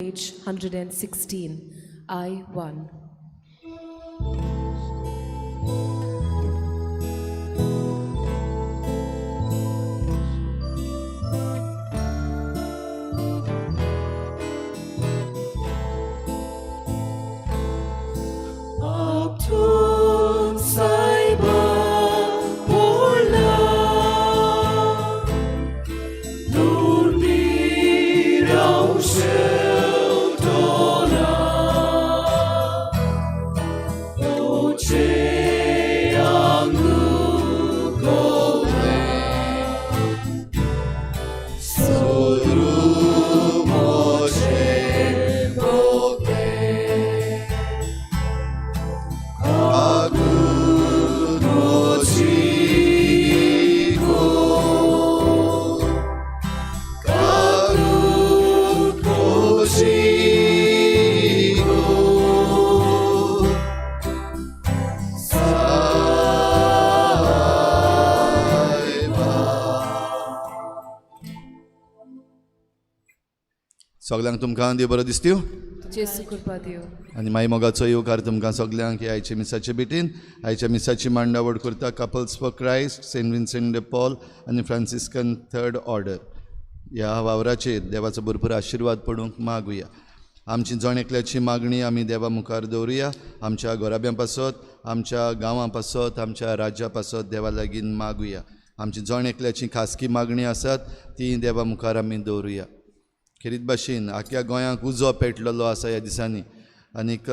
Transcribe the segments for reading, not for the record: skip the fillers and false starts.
Page 116, I-1. सगल्यांक तुमकां देव बरो दिसत्यो जेसू कृपा दियो. आनी माई मोगाचो येवकार तुमकां सगल्यांक ह्या आयच्या मिसाचे भेटीन. आयच्या मिसाची मांडावळ करता couples for Christ, Saint Vincent de Paul आनी फ्रांसिस्कन थर्ड ऑर्डर. ह्या वावराचेर देवाचो भरपूर आशिर्वाद पडूंक मागुया. आमची जण एकल्याची मागणी आमी देवा मुखार दवरुया. आमच्या घराब्यां पासत, आमच्या गांवां पासत, आमच्या राज्या पासत देवा लागीं मागुया. आमची जण एकल्याची खासगी मागणी आसात ती देवा मुखार आमी दवरुया. खेरीत भाशेन आख्या गोंयांक उजो पेटलेलो आसा ह्या दिसांनी आनीक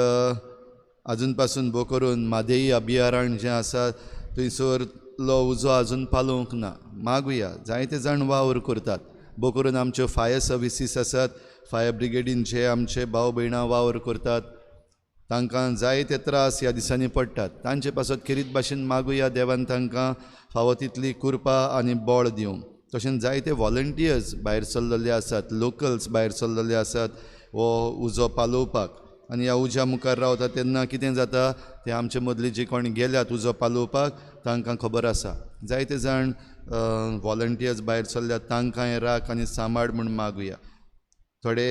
आजून पासून भोव करून म्हादेई अभियारण जें आसा थंयसरलो उजो आजून पालोवंक ना. मागुया, जायते जाण वावर करतात, भोव करून आमच्यो फायर सर्विसीस आसात, फायर ब्रिगेडीन जे आमचे भाव भयणां वावर करतात तांकां जायते त्रास ह्या दिसांनी पडटात. तांचे पासत खेरीत भाशेन मागुया देवान तांकां फावो तितली कृपा आनी बळ दिवंक. तशेंच जायते वॉलंटियर्स भायर सरलेले आसात, लोकल्स भायर सरलेले आसात हो उजो पालोवपाक. आनी ह्या उज्या मुखार रावता तेन्ना कितें जाता तें आमचे मदली जे कोण गेल्यात उजो पालोवपाक तांकां खबर आसा. जायते जाण वॉलंटियर्स भायर सरल्यात तांकांय राख आनी सांबाळ म्हूण मागुया. थोडे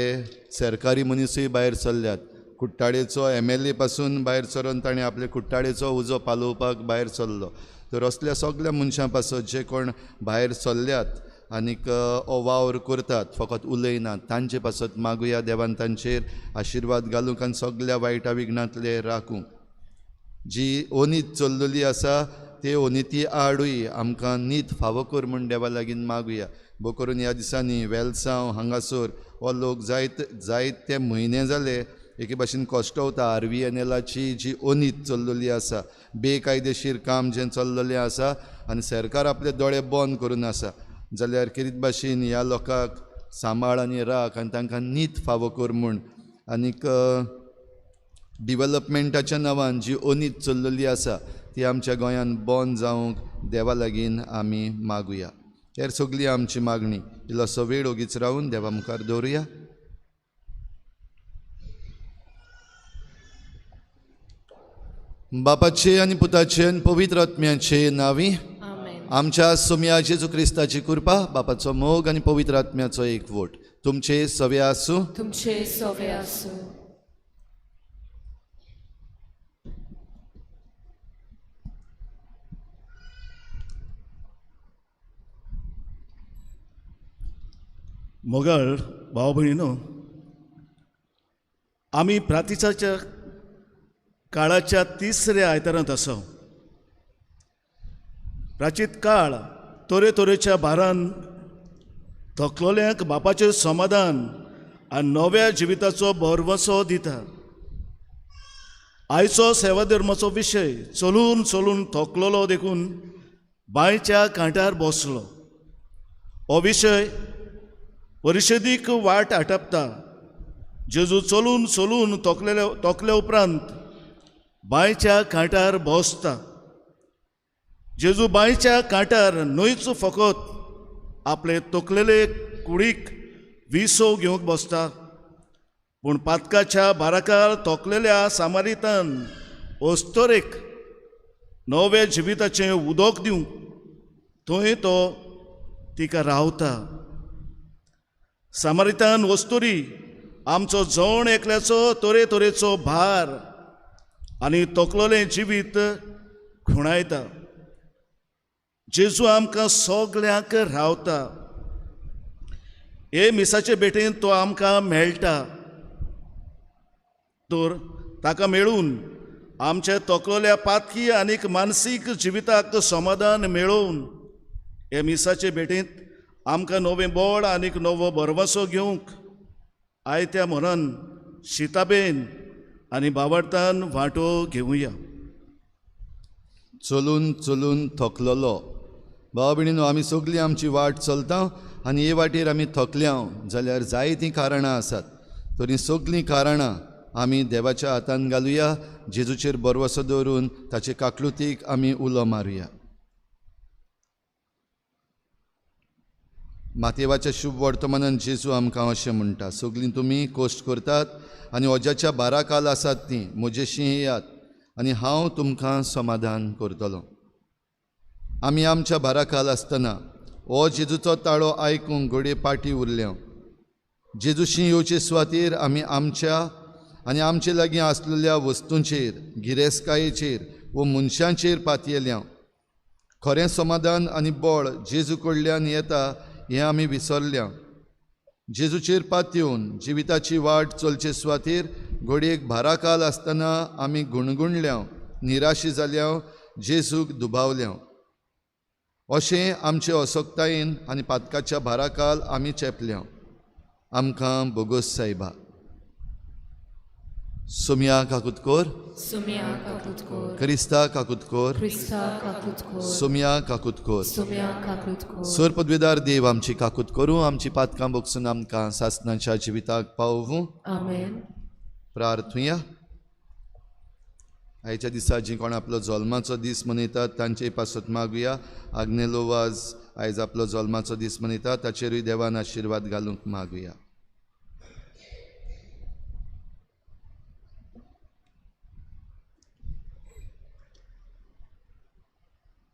सरकारी मनीसूय भायर सरल्यात, कुट्टाळेचो MLA पासून भायर सरून ताणें आपले कुट्टाळेचो उजो पालोवपाक भायर सरलो. तर असल्या सगल्या मनशां पासत जे कोण भायर सरल्यात आनीक हो वावर करतात, फकत उलयनात, तांचे पासत मागुया देवान तांचेर आशिर्वाद घालूंक आनी सगल्या वायटा विघ्नांतले राखूंक. जी ओनीत चल्लेली आसा ते ओनिती आडूय आमकां नीत फावो कर म्हूण देवा लागीं मागुया. भोव करून ह्या दिसांनी वेलसांव हांगासर हो लोक जायत जायते म्हयने जाले एके भाशेन कश्टवता. RVNLाची जी ओनीत चल्लेली आसा, बेकायदेशीर काम जें चल्लेलें आसा आनी सरकार आपले दोळे बंद करून आसा, जाल्यार खेरीत भाशेन ह्या लोकांक सांबाळ आनी राख आनी तांकां नीत फावो कर म्हूण. आनीक डिवलपमेंटाच्या नांवान जी ओनीत चल्लेली आसा ती आमच्या गोंयांत बंद जावंक देवा लागीं आमी मागुया. हेर सगली आमची मागणी इल्लोसो वेळ ओगीच रावून देवा मुखार दवरुया. बापाचे आनी पुताचे आनी पवित्र आत्म्याचे नांवी आमच्या सोम्या जेजू क्रिस्ताची कृपा, बापाचो मोग आनी पवित्र आत्म्याचो एकवट तुमचे सवे आसूं. तुमचे सवे आसूं. मोगाळ भाव भयणीनो, आमी प्रातिसाच्या काळाच्या तिसऱ्या आयतारांत आसा. प्राचीत काळ तरेतरेच्या भारान थकलोल्यांक बापाचें समाधान आनी नव्या जिविताचो भरवंसो दिता. आयचो सेवाधर्माचो विशय चलून चलून थकलोलो देखून बांयच्या कांठार बसलो. हो विशय परिशदीक वाट आटपता. जेजू चलून चलून तोकले उपरांत बांयच्या कांठार बसता. जेजू बांयच्या कांठार न्हयच फकत आपले तकलेले कुडीक विसव घेवंक बसता, पूण पातकाच्या बाराकार तोकलेल्या सामारितान अस्तरेक नव्या जिविताचें उदक दिवंक थंय तो तिका रावता. सामारितान वस्तुरी आमचो जण एकल्याचो तरेतरेचो भार आनी तकलोलें जिवीत खुणायता. जेजू आमकां सगल्यांक रावता. हे मिसाचे भेटेन तो आमकां मेळटा. तर ताका मेळून आमच्या तकलोल्या पातकी आनीक मानसीक जिविताक समाधान मेळोवन हे मिसाचे भेटेंत आमकां नवें बळ आनीक नवो भरवंसो घेवंक आयत्या मनान शिताबेन आनी बावडतान वांटो घेवया. चलून चलून थकलोलो. भाव भयणीनो, आमी सगळीं आमची वाट चलता आनी हे वाटेर आमी थकल्या जाल्यार जायतीं कारणां आसात. तरी सगळीं कारणां आमी देवाच्या हातान घालुया. जेजूचेर भरवंसो दवरून ताचे काकलुतीक आमी उलो मारुया. मातेवाच्या शुभ वर्तमानान जेजू आमकां अशें म्हणटा, सगळीं तुमी कश्ट करतात आनी ओज्याच्या बाराकाल आसात तीं म्हजेशी येयात आनी हांव तुमकां समाधान करतलो. आमी आमच्या बाराकाल आसतना हो जेजूचो ताळो आयकूंक घडये पाटी उरल्या. जेजूशी येवचे सुवातेर आमी आमच्या आनी आमचे लागीं आसलेल्या वस्तूंचेर, गिरेस्तकायेचेर वो मनशांचेर पातयेल्या. खरें समाधान आनी बळ जेजू कडल्यान येता हें आमी विसरल्या. जेजूचेर पातयेवन जिविताची वाट चलचे सुवातेर घडयेक भाराकाल आसतना आमी गुणगुणल्या, निराशी जाल्या, जेजूक दुबावल्या. अशें आमचे असक्तायेन आनी पातकाच्या भाराकाल आमी चेपल्या. आमकां बोगोस सायबा. सोमया काकूत कोर, सुम्या काकूत कोर, क्रिस्ता काकूत कोर, क्रिस्ता काकूत कोर, सोमया काकूत कोर. सुम्या काकूत कोर. सर पदवेदार देव आमची काकूत करूं, आमची पातकां बोगसून आमकां सासणाच्या जिविताक पावोवूं. आमेन. प्रार्थुया. आयच्या दिसा जी कोण आपलो जल्माचो दीस मनयतात तांचे पासत मागुया. आग्नेलो वाज आयज आपलो जल्माचो दीस मनयता, ताचेरूय देवान आशिर्वाद घालूंक मागुया.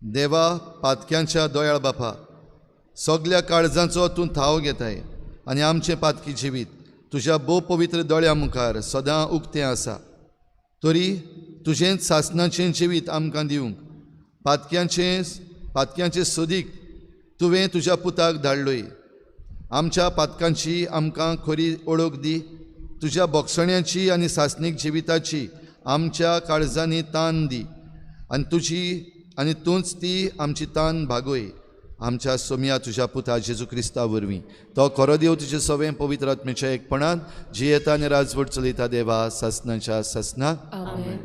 देवा पातक्यांच्या दोयाळ बापा, सगल्या काळजांचो तूं थाव घेताय आनी आमचें पातकी जिवीत तुज्या भोव पवित्र दोळ्यां मुखार सदां उक्तें आसा. तरी तुजें सासणाचें जिवीत आमकां दिवंक पातक्यांचे सोदीक तुवें तुज्या पुताक धाडलोय. आमच्या पातकांची आमकां खरी ओळख दी. तुज्या बोगसण्याची आनी सासणीक जिविताची आमच्या काळजांनी तान दी आनी तुजी आनी तूंच ती आमची तान भागोय. आमच्या सोमया तुज्या पुता जेजू क्रिस्ता वरवीं तो खरो देव तुजे सवें पवित्र आत्म्याच्या एकपणान जियेता आनी राजवट चलयता देवा सासणाच्या सासणाक. आमेन.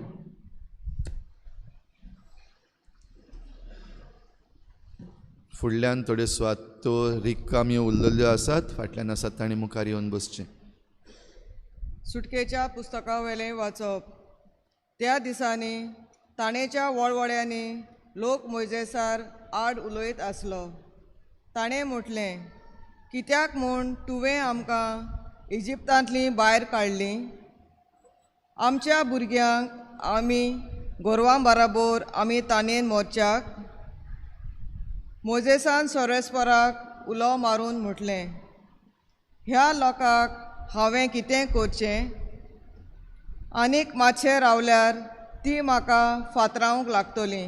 फुडल्यान थोड्यो सुवातो रिकाम्यो उरलेल्यो आसात, फाटल्यान आसात तांणी मुखार येवन बसचें. सुटकेच्या पुस्तका वेलें वाचप. त्या दिसांनी ताणेच्या वळवळ्यांनी लोक मोयजेसार आड उलयत आसलो. ताणें म्हटलें, कित्याक म्हूण तुवें आमकां इजिप्तांतलीं भायर काडलीं? आमच्या भुरग्यांक आमी गोरवां बराबर आमी ताणेन मोरच्याक. मोजेसान सोरेस्पराक उलो मारून म्हटलें, ह्या लोकांक हांवें कितें करचें? आनीक मातशें रावल्यार ती म्हाका फातरावंक लागतली.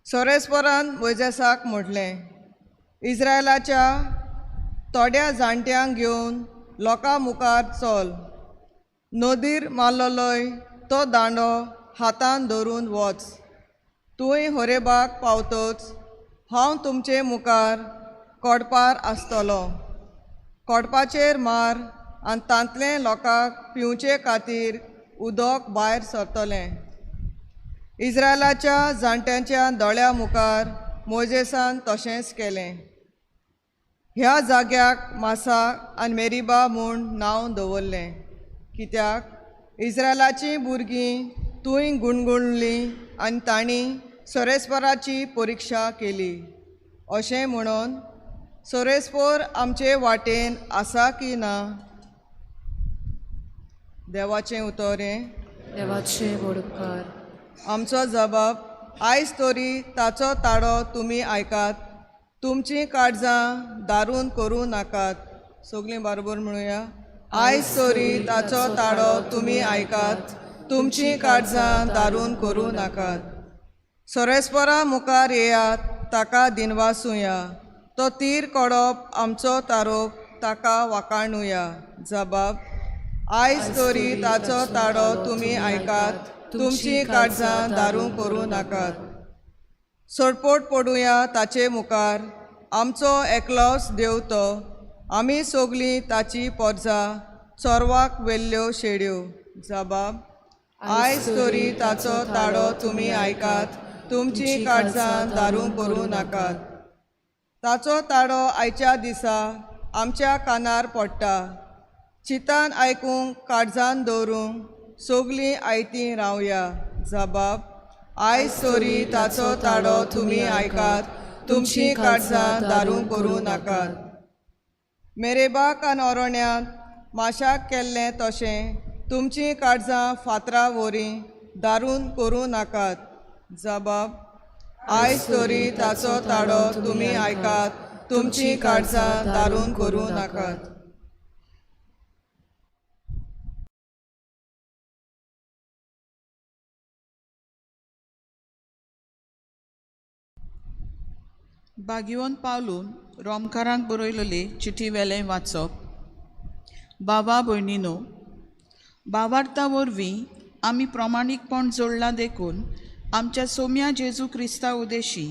सोरेस्परान मोयजेसाक म्हटलें, इस्रायलाच्या थोड्या जाणट्यांक घेवन लोकां मुखार चल. नदीर मारलेलोय तो दांडो हातान धरून वच. तूंय होरेबाक पावतच हांव तुमचे मुखार कोडपार आसतलो. कोडपाचेर मार आनी तांतले लोकांक पिवचे खातीर उदक भायर सरतलें. इस्रायलाच्या जाणट्यांच्या दोळ्या मुखार मोजेसान तशेंच केलें. ह्या जाग्याक मासा आनी मेरिबा म्हूण नांव दवरलें, कित्याक इस्रायलाचीं भुरगीं थंय गुणगुणलीं आनी तांणी सोरेस्पराची परिक्षा केली. अशें म्हणून सोरेस्पोर आमचे वाटेन आसा की ना? देवाचें उतर हें. देवाचे व्हड उपकार. आमचो जबाब आयज तरी ताचो ताळो तुमी आयकात. तुमचीं काळजां दारून करूं नाकात. सगळीं बरोबर म्हणुया. आयज तरी ताचो ताळो तुमी आयकात, तुमचीं काळजां दारून करूं नाकात. सोरेस्परा मुखार येयात, ताका दिनवासुया. तो तीर कडप आमचो तारोप, ताका वाकाणुया. जबाब आयज तरी ताचो ताळो तुमी आयकात, तुमचीं काळजां दारूं करूं नाकात. सोडपोट पडुया ताचे मुखार, आमचो एकलोच देव तो, आमी सगलीं ताची पोरजा, चोरवाक वेल्ल्यो शेड्यो. जबाब आयज तरी ताचो ताळो तुमी आयकात, तुमचीं काळजां दारूं करूं नाकात. ताचो ताळो आयच्या दिसा आमच्या कानार पडटा, चिंतान आयकूंक काळजान दवरूंक सगलीं आयतीं रावया. जबाब आयज तरी ताचो ताळो तुमी आयकात, तुमचीं काळजां दारूं करूं नाकात. मेरेबाक आनी ओरण्यांत माशाक केल्लें तशें तुमचीं काळजां फातरा वरी दारून करूं नाकात. जबाब आयज तरी ताचो ताळो तुमी आयकात, तुमचीं काळजां दारून करूं नाकात. बागिवन पावलून रोमकारांक बरयलेले चिटी वेलें वाचप. बाबा भयणीनो, बावार्ता वरवीं आमी प्रमाणीकपण जोडलां देखून आमच्या सोम्या जेजू क्रिस्ता उदेशी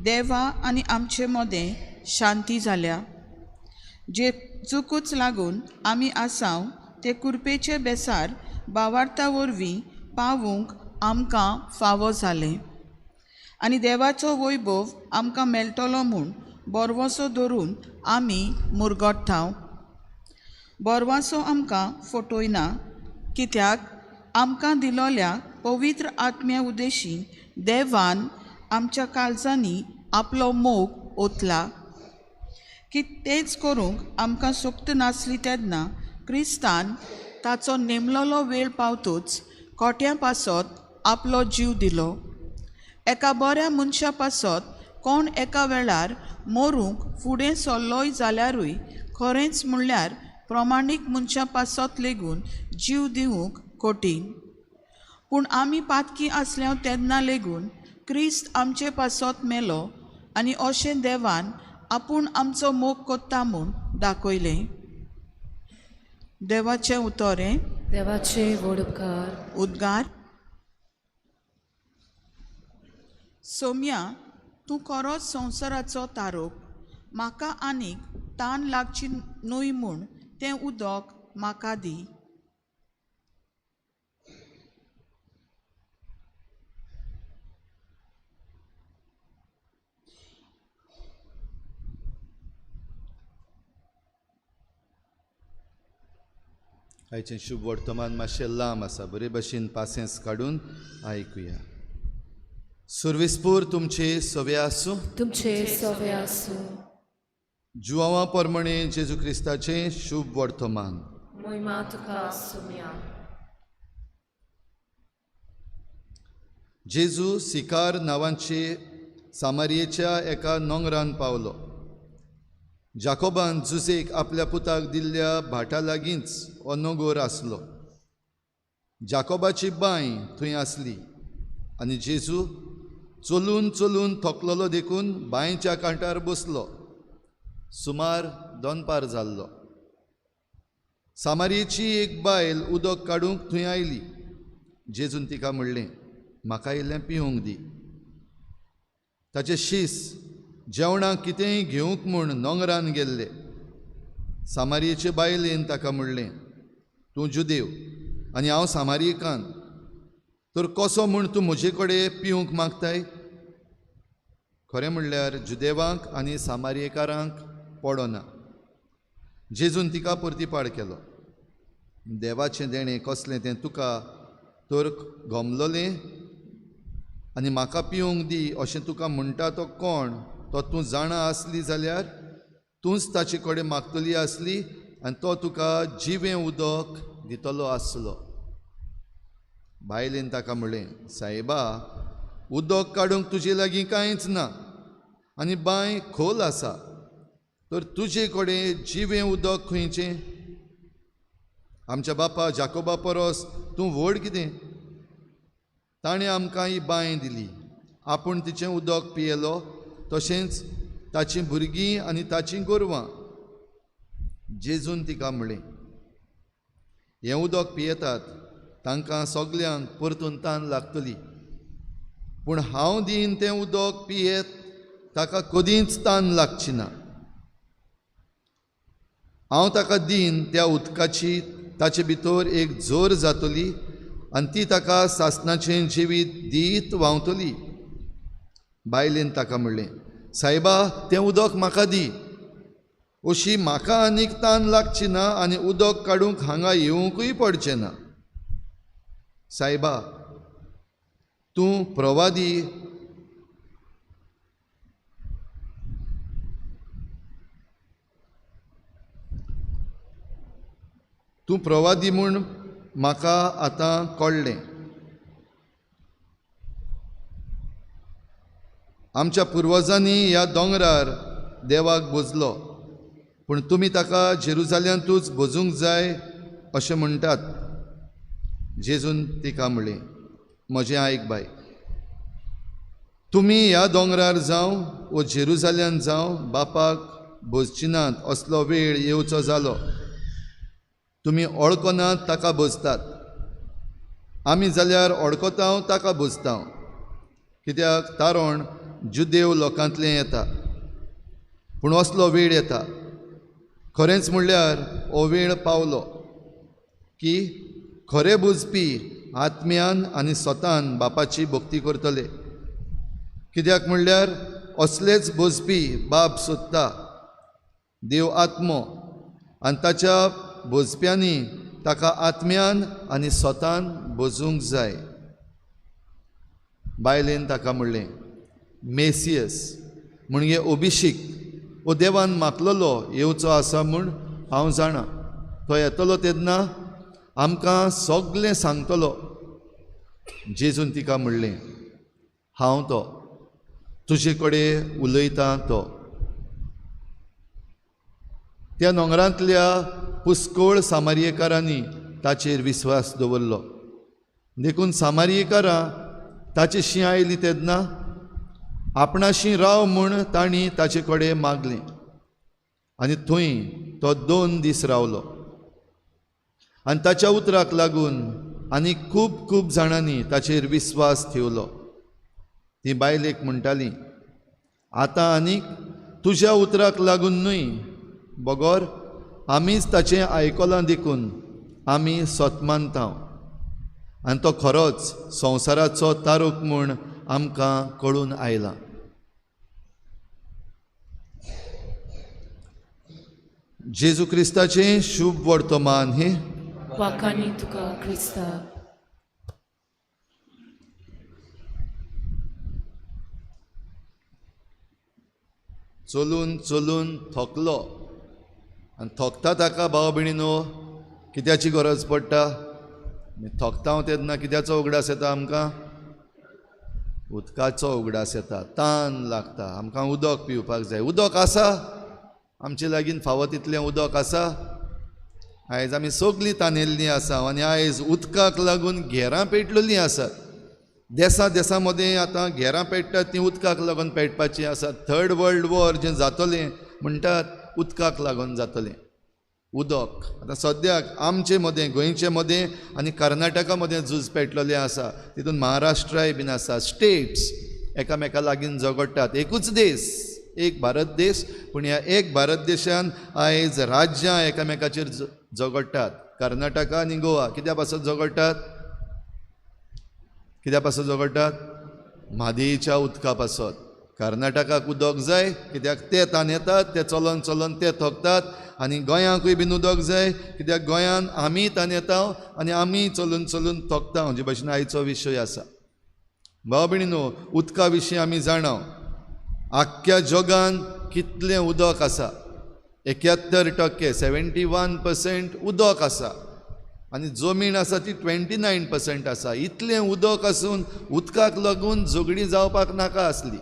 देवा आनी आमचे मदें शांती जाल्या. जेजूकूच लागून आमी आसाव ते कुरपेचे बेसार बावार्ता वरवीं पावूंक आमकां फावो जालें आनी देवाचो वैभव आमकां मेळटलो म्हूण बोरवसो धरून आमी मुरगट्टाव. बोरवासो आमकां फटयना, कित्याक आमकां दिलोल्या पवित्र आत्म्या उदेशी देवान आमच्या काळजांनी आपलो मोग ओतला. की तेंच करूंक आमकां सोक्त नासली तेन्ना क्रिस्तान ताचो नेमलोलो वेळ पावतूच कोट्यां पासत आपलो जीव दिलो. एका बऱ्या मनशा पासत कोण एका वेळार मरूंक फुडें सरलोय जाल्यारूय खरेंच म्हणल्यार प्रमाणीक मनशा पासत लेगून जीव दिवंक कठीण. पूण आमी पातकी आसल्या तेन्ना लेगून क्रिस्त आमचे पासत मेलो आनी अशें देवान आपूण आमचो मोग कोत्ता म्हूण दाखयलें. देवाचें उतर हें. देवाचे व्हड उपकार. उद्गार. सोम्या, तूं खरोच संवसाराचो तारोप, म्हाका आनीक तान लागची न्हय म्हूण तें उदक म्हाका दी. आयचें शुभ वर्तमान मातशें लांब आसा, बरे भशेन पासेंस काडून आयकुया. सुर्विसपूर तुमचे सवे आसूं. तुमचे सवे आसूं. जुवांवा परमणे जेजू क्रिस्ताचें शुभ वर्तमान. मोहिमा तुका सोम्या. जेजू सिकार नांवांचे सामारियेच्या एका नोंगरान पावलो. जाकोबान जुजेक आपल्या पुताक दिल्ल्या भाटा लागींच हो नोगोर आसलो. जाकोबाची बांय थंय आसली आनी जेजू चलून चलून थकलोलो देखून बांयच्या कांठार बसलो. सुमार दनपार जाल्लो. सामारियेची एक बायल उदक काडूंक थंय आयली. जेजून तिका म्हणलें, म्हाका इल्लें पिवंक दी. ताचे शीस जेवणाक कितेंय घेवंक म्हूण नोंगरान गेल्ले. सामारियेचे बायलेन ताका म्हणलें, तूं जुदेव आनी हांव सामारियेकान, तर कसो म्हूण तूं म्हजे कडेन पिवंक मागताय? खरें म्हणल्यार जुदेवांक आनी सामारियेकारांक पडना. जेजून तिका परतीपाड केलो, देवाचें देणें कसलें तें तुका तर गमलोलें आनी म्हाका पिवंक दी अशें तुका म्हणटा तो कोण तो तूं जाणा आसली जाल्यार तूंच ताचे कडेन मागतली आसली आनी तो तुका जिवें उदक दितलो आसलो. बायलेन ताका म्हणलें, सायबा, उदक काडूंक तुजे लागीं कांयच ना आनी बांय खोल आसा, तर तुजे कडेन जिवें उदक खंयचें? आमच्या बापा जाकोबा परस तूं व्हड कितें? ताणें आमकां ही बांय दिली, आपूण तिचें उदक पियेलो, तशेंच ताचीं भुरगीं आनी ताचीं गोरवां. जेजून तिका म्हणलें, हें उदक पियेतात तांकां सगल्यांक परतून तान लागतली, पूण हांव दीन तें उदक पियेत ताका कदींच तान लागची ना. हांव ताका दीन त्या उदकाची ताचे भितर एक जोर जातली आनी ती ताका सासणाचें जिवीत दीत व्हांवतली. बायलेन ताका म्हणलें, सायबा, तें उदक म्हाका दी, अशी म्हाका आनीक तान लागची ना आनी उदक काडूंक हांगा येवंकूय पडचें ना. सायबा, तूं प्रवादी तूं प्रवादी म्हूण म्हाका आतां कळ्ळें. आमच्या पुर्वजांनी ह्या दोंगरार देवाक भजलो, पूण तुमी ताका जेरुजाल्यांतूच भजूंक जाय अशें म्हणटात. जेजून तिका म्हणलें, म्हजें आयक बाय, तुमी ह्या दोंगरार जावं वो जेरुजाल्यांत जावं बापाक भजचिनात असलो वेळ येवचो जालो. तुमी ओळखनात ताका भजतात, आमी जाल्यार ओळखतांव ताका भजतांव, कित्याक तारण जुदेव लोकांतलें येता. पूण असलो वेळ येता, खरेंच म्हणल्यार हो वेळ पावलो की खरें भजपी आत्म्यान आनी स्वतान बापाची भक्ती करतले, कित्याक म्हणल्यार असलेच भजपी बाप सोदता. देव आत्मो आनी ताच्या भजप्यांनी ताका आत्म्यान आनी स्वतान भजूंक जाय. बायलेन ताका म्हणलें, मेसियस म्हणजे अभिषेक वो देवान मागलेलो येवचो आसा म्हूण हांव जाणा. तो येतलो तेन्ना आमकां सगलें सांगतलो. जेजून तिका म्हणलें, हांव तो तुजे कडेन उलयतां तो. त्या दोंगरांतल्या पुस्कोळ सामारियेकारांनी ताचेर विस्वास दवरलो, देखून सामारियेकारां ताचेशी आयलीं तेन्ना आपणाशी राव म्हूण तांणी ताचे कडेन मागलें आनी थंय तो 2 दीस रावलो. आनी ताच्या उतराक लागून आनी खूब खूब जाणांनी ताचेर विस्वास ठेवलो. ती बायलेक म्हणटाली, आतां आनीक तुज्या उतराक लागून न्हय, बगर आमीच ताचें आयकलां देखून आमी सत मानता आनी तो खरोच संवसाराचो तारूक म्हूण आमकां कळून आयला. जेजू क्रिस्ताचें शुभ वर्तमान हें. वाखाणी तुका क्रिस्ता. चलून चलून थकलो आनी थकता ताका भाव भयणीनो कित्याची गरज पडटा? थकता तेन्ना कित्याचो उगडास येता आमकां? उदकाचो उगडास येता. तान लागता, आमकां उदक पिवपाक जाय. उदक आसा आमचे लागीं, फावो तितलें उदक आसा. आयज आमी सगळीं तानेल्लीं आसा आनी आयज उदकाक लागून घेरां पेटलेलीं आसात. देसा देसा मदें आतां घेरां पेट्टात तीं उदकाक लागून पेटपाचीं आसात. थर्ड वर्ल्ड वॉर जें जातलें म्हणटात उदकाक लागून जातलें. उदक आतां सद्याक आमचे मदें, गोंयचे मदें आनी कर्नाटका मदें झूज पेटलेलें आसा. तितून महाराष्ट्राय बीन आसा. स्टेट्स एकामेका लागीं झगडटात. एकूच देश, एक भारत देश, पूण ह्या एक भारत देशान आयज राज्यां एकामेकाचेर झगडटात. कर्नाटका आनी गोवा कित्या पासत झगडटात? कित्या पासत झगडटात? म्हादयेच्या उदका पासत. कर्नाटकाक उदक जाय कित्याक ते तान येतात, ते चलोन चलोन ते थकतात. आनी गोंयांकूय बीन उदक जाय कित्याक गोंयान आमी तान येता आनी आमी चलून चलून थकता. जे भशेन आयचो विशय आसा. भाव भयणीनो, उदका विशीं आमी जाणा आख्ख्या जगान कितलें उदक आसा. 71%, 71% उदक आसा आनी जमीन आसा ती 29% आसा. इतलें उदक आसून उदकाक लागून झगडीं जावपाक नाका आसली.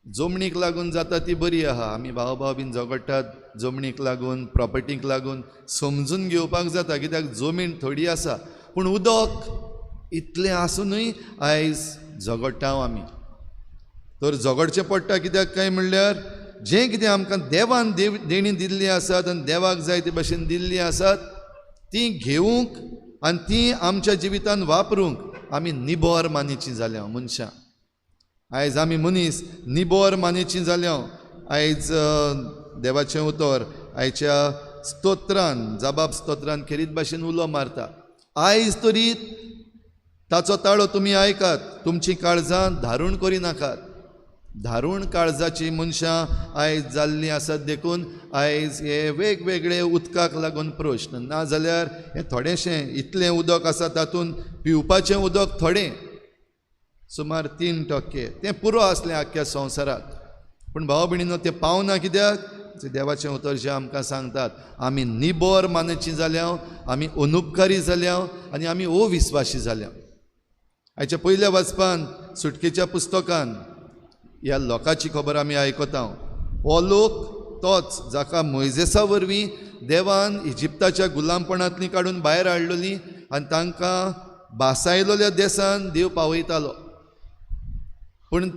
जमनीक लागून जाता ती बरी आहा. आमी भाव भाव बीन झगडटात, जमनीक लागून, प्रॉपर्टीक लागून समजून घेवपाक जाता, कित्याक जमीन थोडी आसा, पूण उदक इतलें आसुनूय आयज झगडटा आमी. तर झगडचें पडटा कित्याक काय म्हणल्यार जें कितें आमकां देवान देणी दिल्ली आसात आनी देवाक जाय ते भशेन दिल्ली आसात ती घेवंक आनी ती आमच्या जिवितान वापरूंक आमी निबोर मानेची जाल्या मनशां. आयज आमी मनीस निबोर मानेची जाल्या. आयज देवाचें उतर आयच्या स्तोत्रान, जबाब स्तोत्रान खेरीत भाशेन उलो मारता, आयज तरी ताचो ताळो तुमी आयकात, तुमची काळजां धारूण करिनाकात. धारूण काळजाची मनशां आयज जाल्लीं आसात, देखून आयज हे वेगवेगळे उदकाक लागून प्रश्न. नाजाल्यार हें थोडेशें इतलें उदक आसा तातूंत पिवपाचें उदक थोडें, सुमार 3% तें पुरो आसलें आख्ख्या संवसाराक. पूण भाव भयणीनो तें पावना कित्याक? देवाचें उतर जें आमकां सांगतात, आमी निबोर मानेची जाल्या, आमी अनुपकारी जाल्या आनी आमी अविस्वाशी जाल्या. आयच्या पयल्या वाचपान सुटकेच्या पुस्तकान ह्या लोकांची खबर आमी आयकता. हो लोक तोच जाका मोयजेसा वरवीं देवान इजिप्ताच्या गुलामपणांतली काडून भायर हाडलेली आनी तांकां बासायलोल्या देसान देव पावयतालो. पूण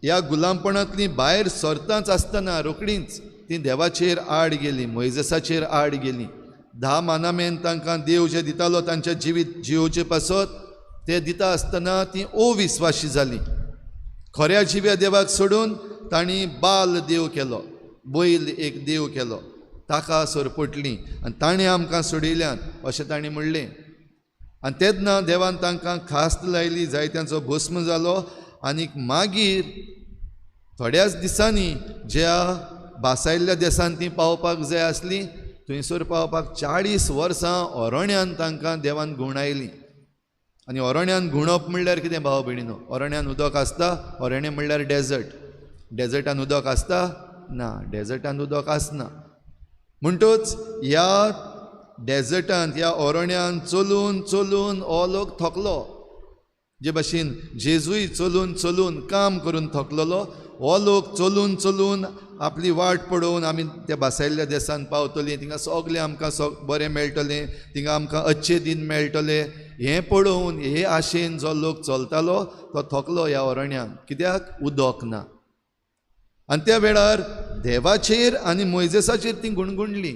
ह्या गुलामपणांतली भायर सरतांच आसतना रोखडींच ती देवाचेर आड गेली, मोयजेसाचेर आड गेली. 10 मानामेन तांकां देव जे दितालो तांच्या जिवीत जियोवचे पासत ते दिता आसतना ती अविस्वाशी जाली. खऱ्या जिव्या देवाक सोडून तांणी बाल देव केलो, बैल एक देव केलो, ताका सरपटली आनी ताणें आमकां सोडयल्यान अशें तांणी म्हणलें. आनी तेन्ना देवान तांकां खास्त लायली, जायत्यांचो भस्म जालो. आनीक मागीर थोड्याच दिसांनी ज्या बासायल्ल्या देसान ती पावपाक जाय आसली थंयसर पावपाक 40 वर्सां अरण्यान तांकां देवान घुंवडायली. आनी अरण्यान घुंवप म्हणल्यार कितें भाव भयणीनो? अरण्यान उदक आसता? अरण्य म्हणल्यार डेजर्ट. डेजर्टान उदक आसता? ना, डेजर्टान उदक आसना. म्हणटच ह्या डेजर्टांत, ह्या अरण्यान चलून चलून हो लोक थकलो. जे भाशेन जेजूय चलून चलून काम करून थकलेलो, हो लोक चलून चलून आपली वाट पळोवन आमी त्या बासायल्ल्या देसान पावतलीं, थिंगा सगळें आमकां बरें मेळटलें, थिंगा आमकां अच्छे दिन मेळटले हें पळोवन हे आशेन जो लोक चलतालो तो थकलो ह्या अरण्यान. कित्याक? उदक ना. आनी त्या वेळार देवाचेर आनी मोयजेसाचेर ती गुणगुणली,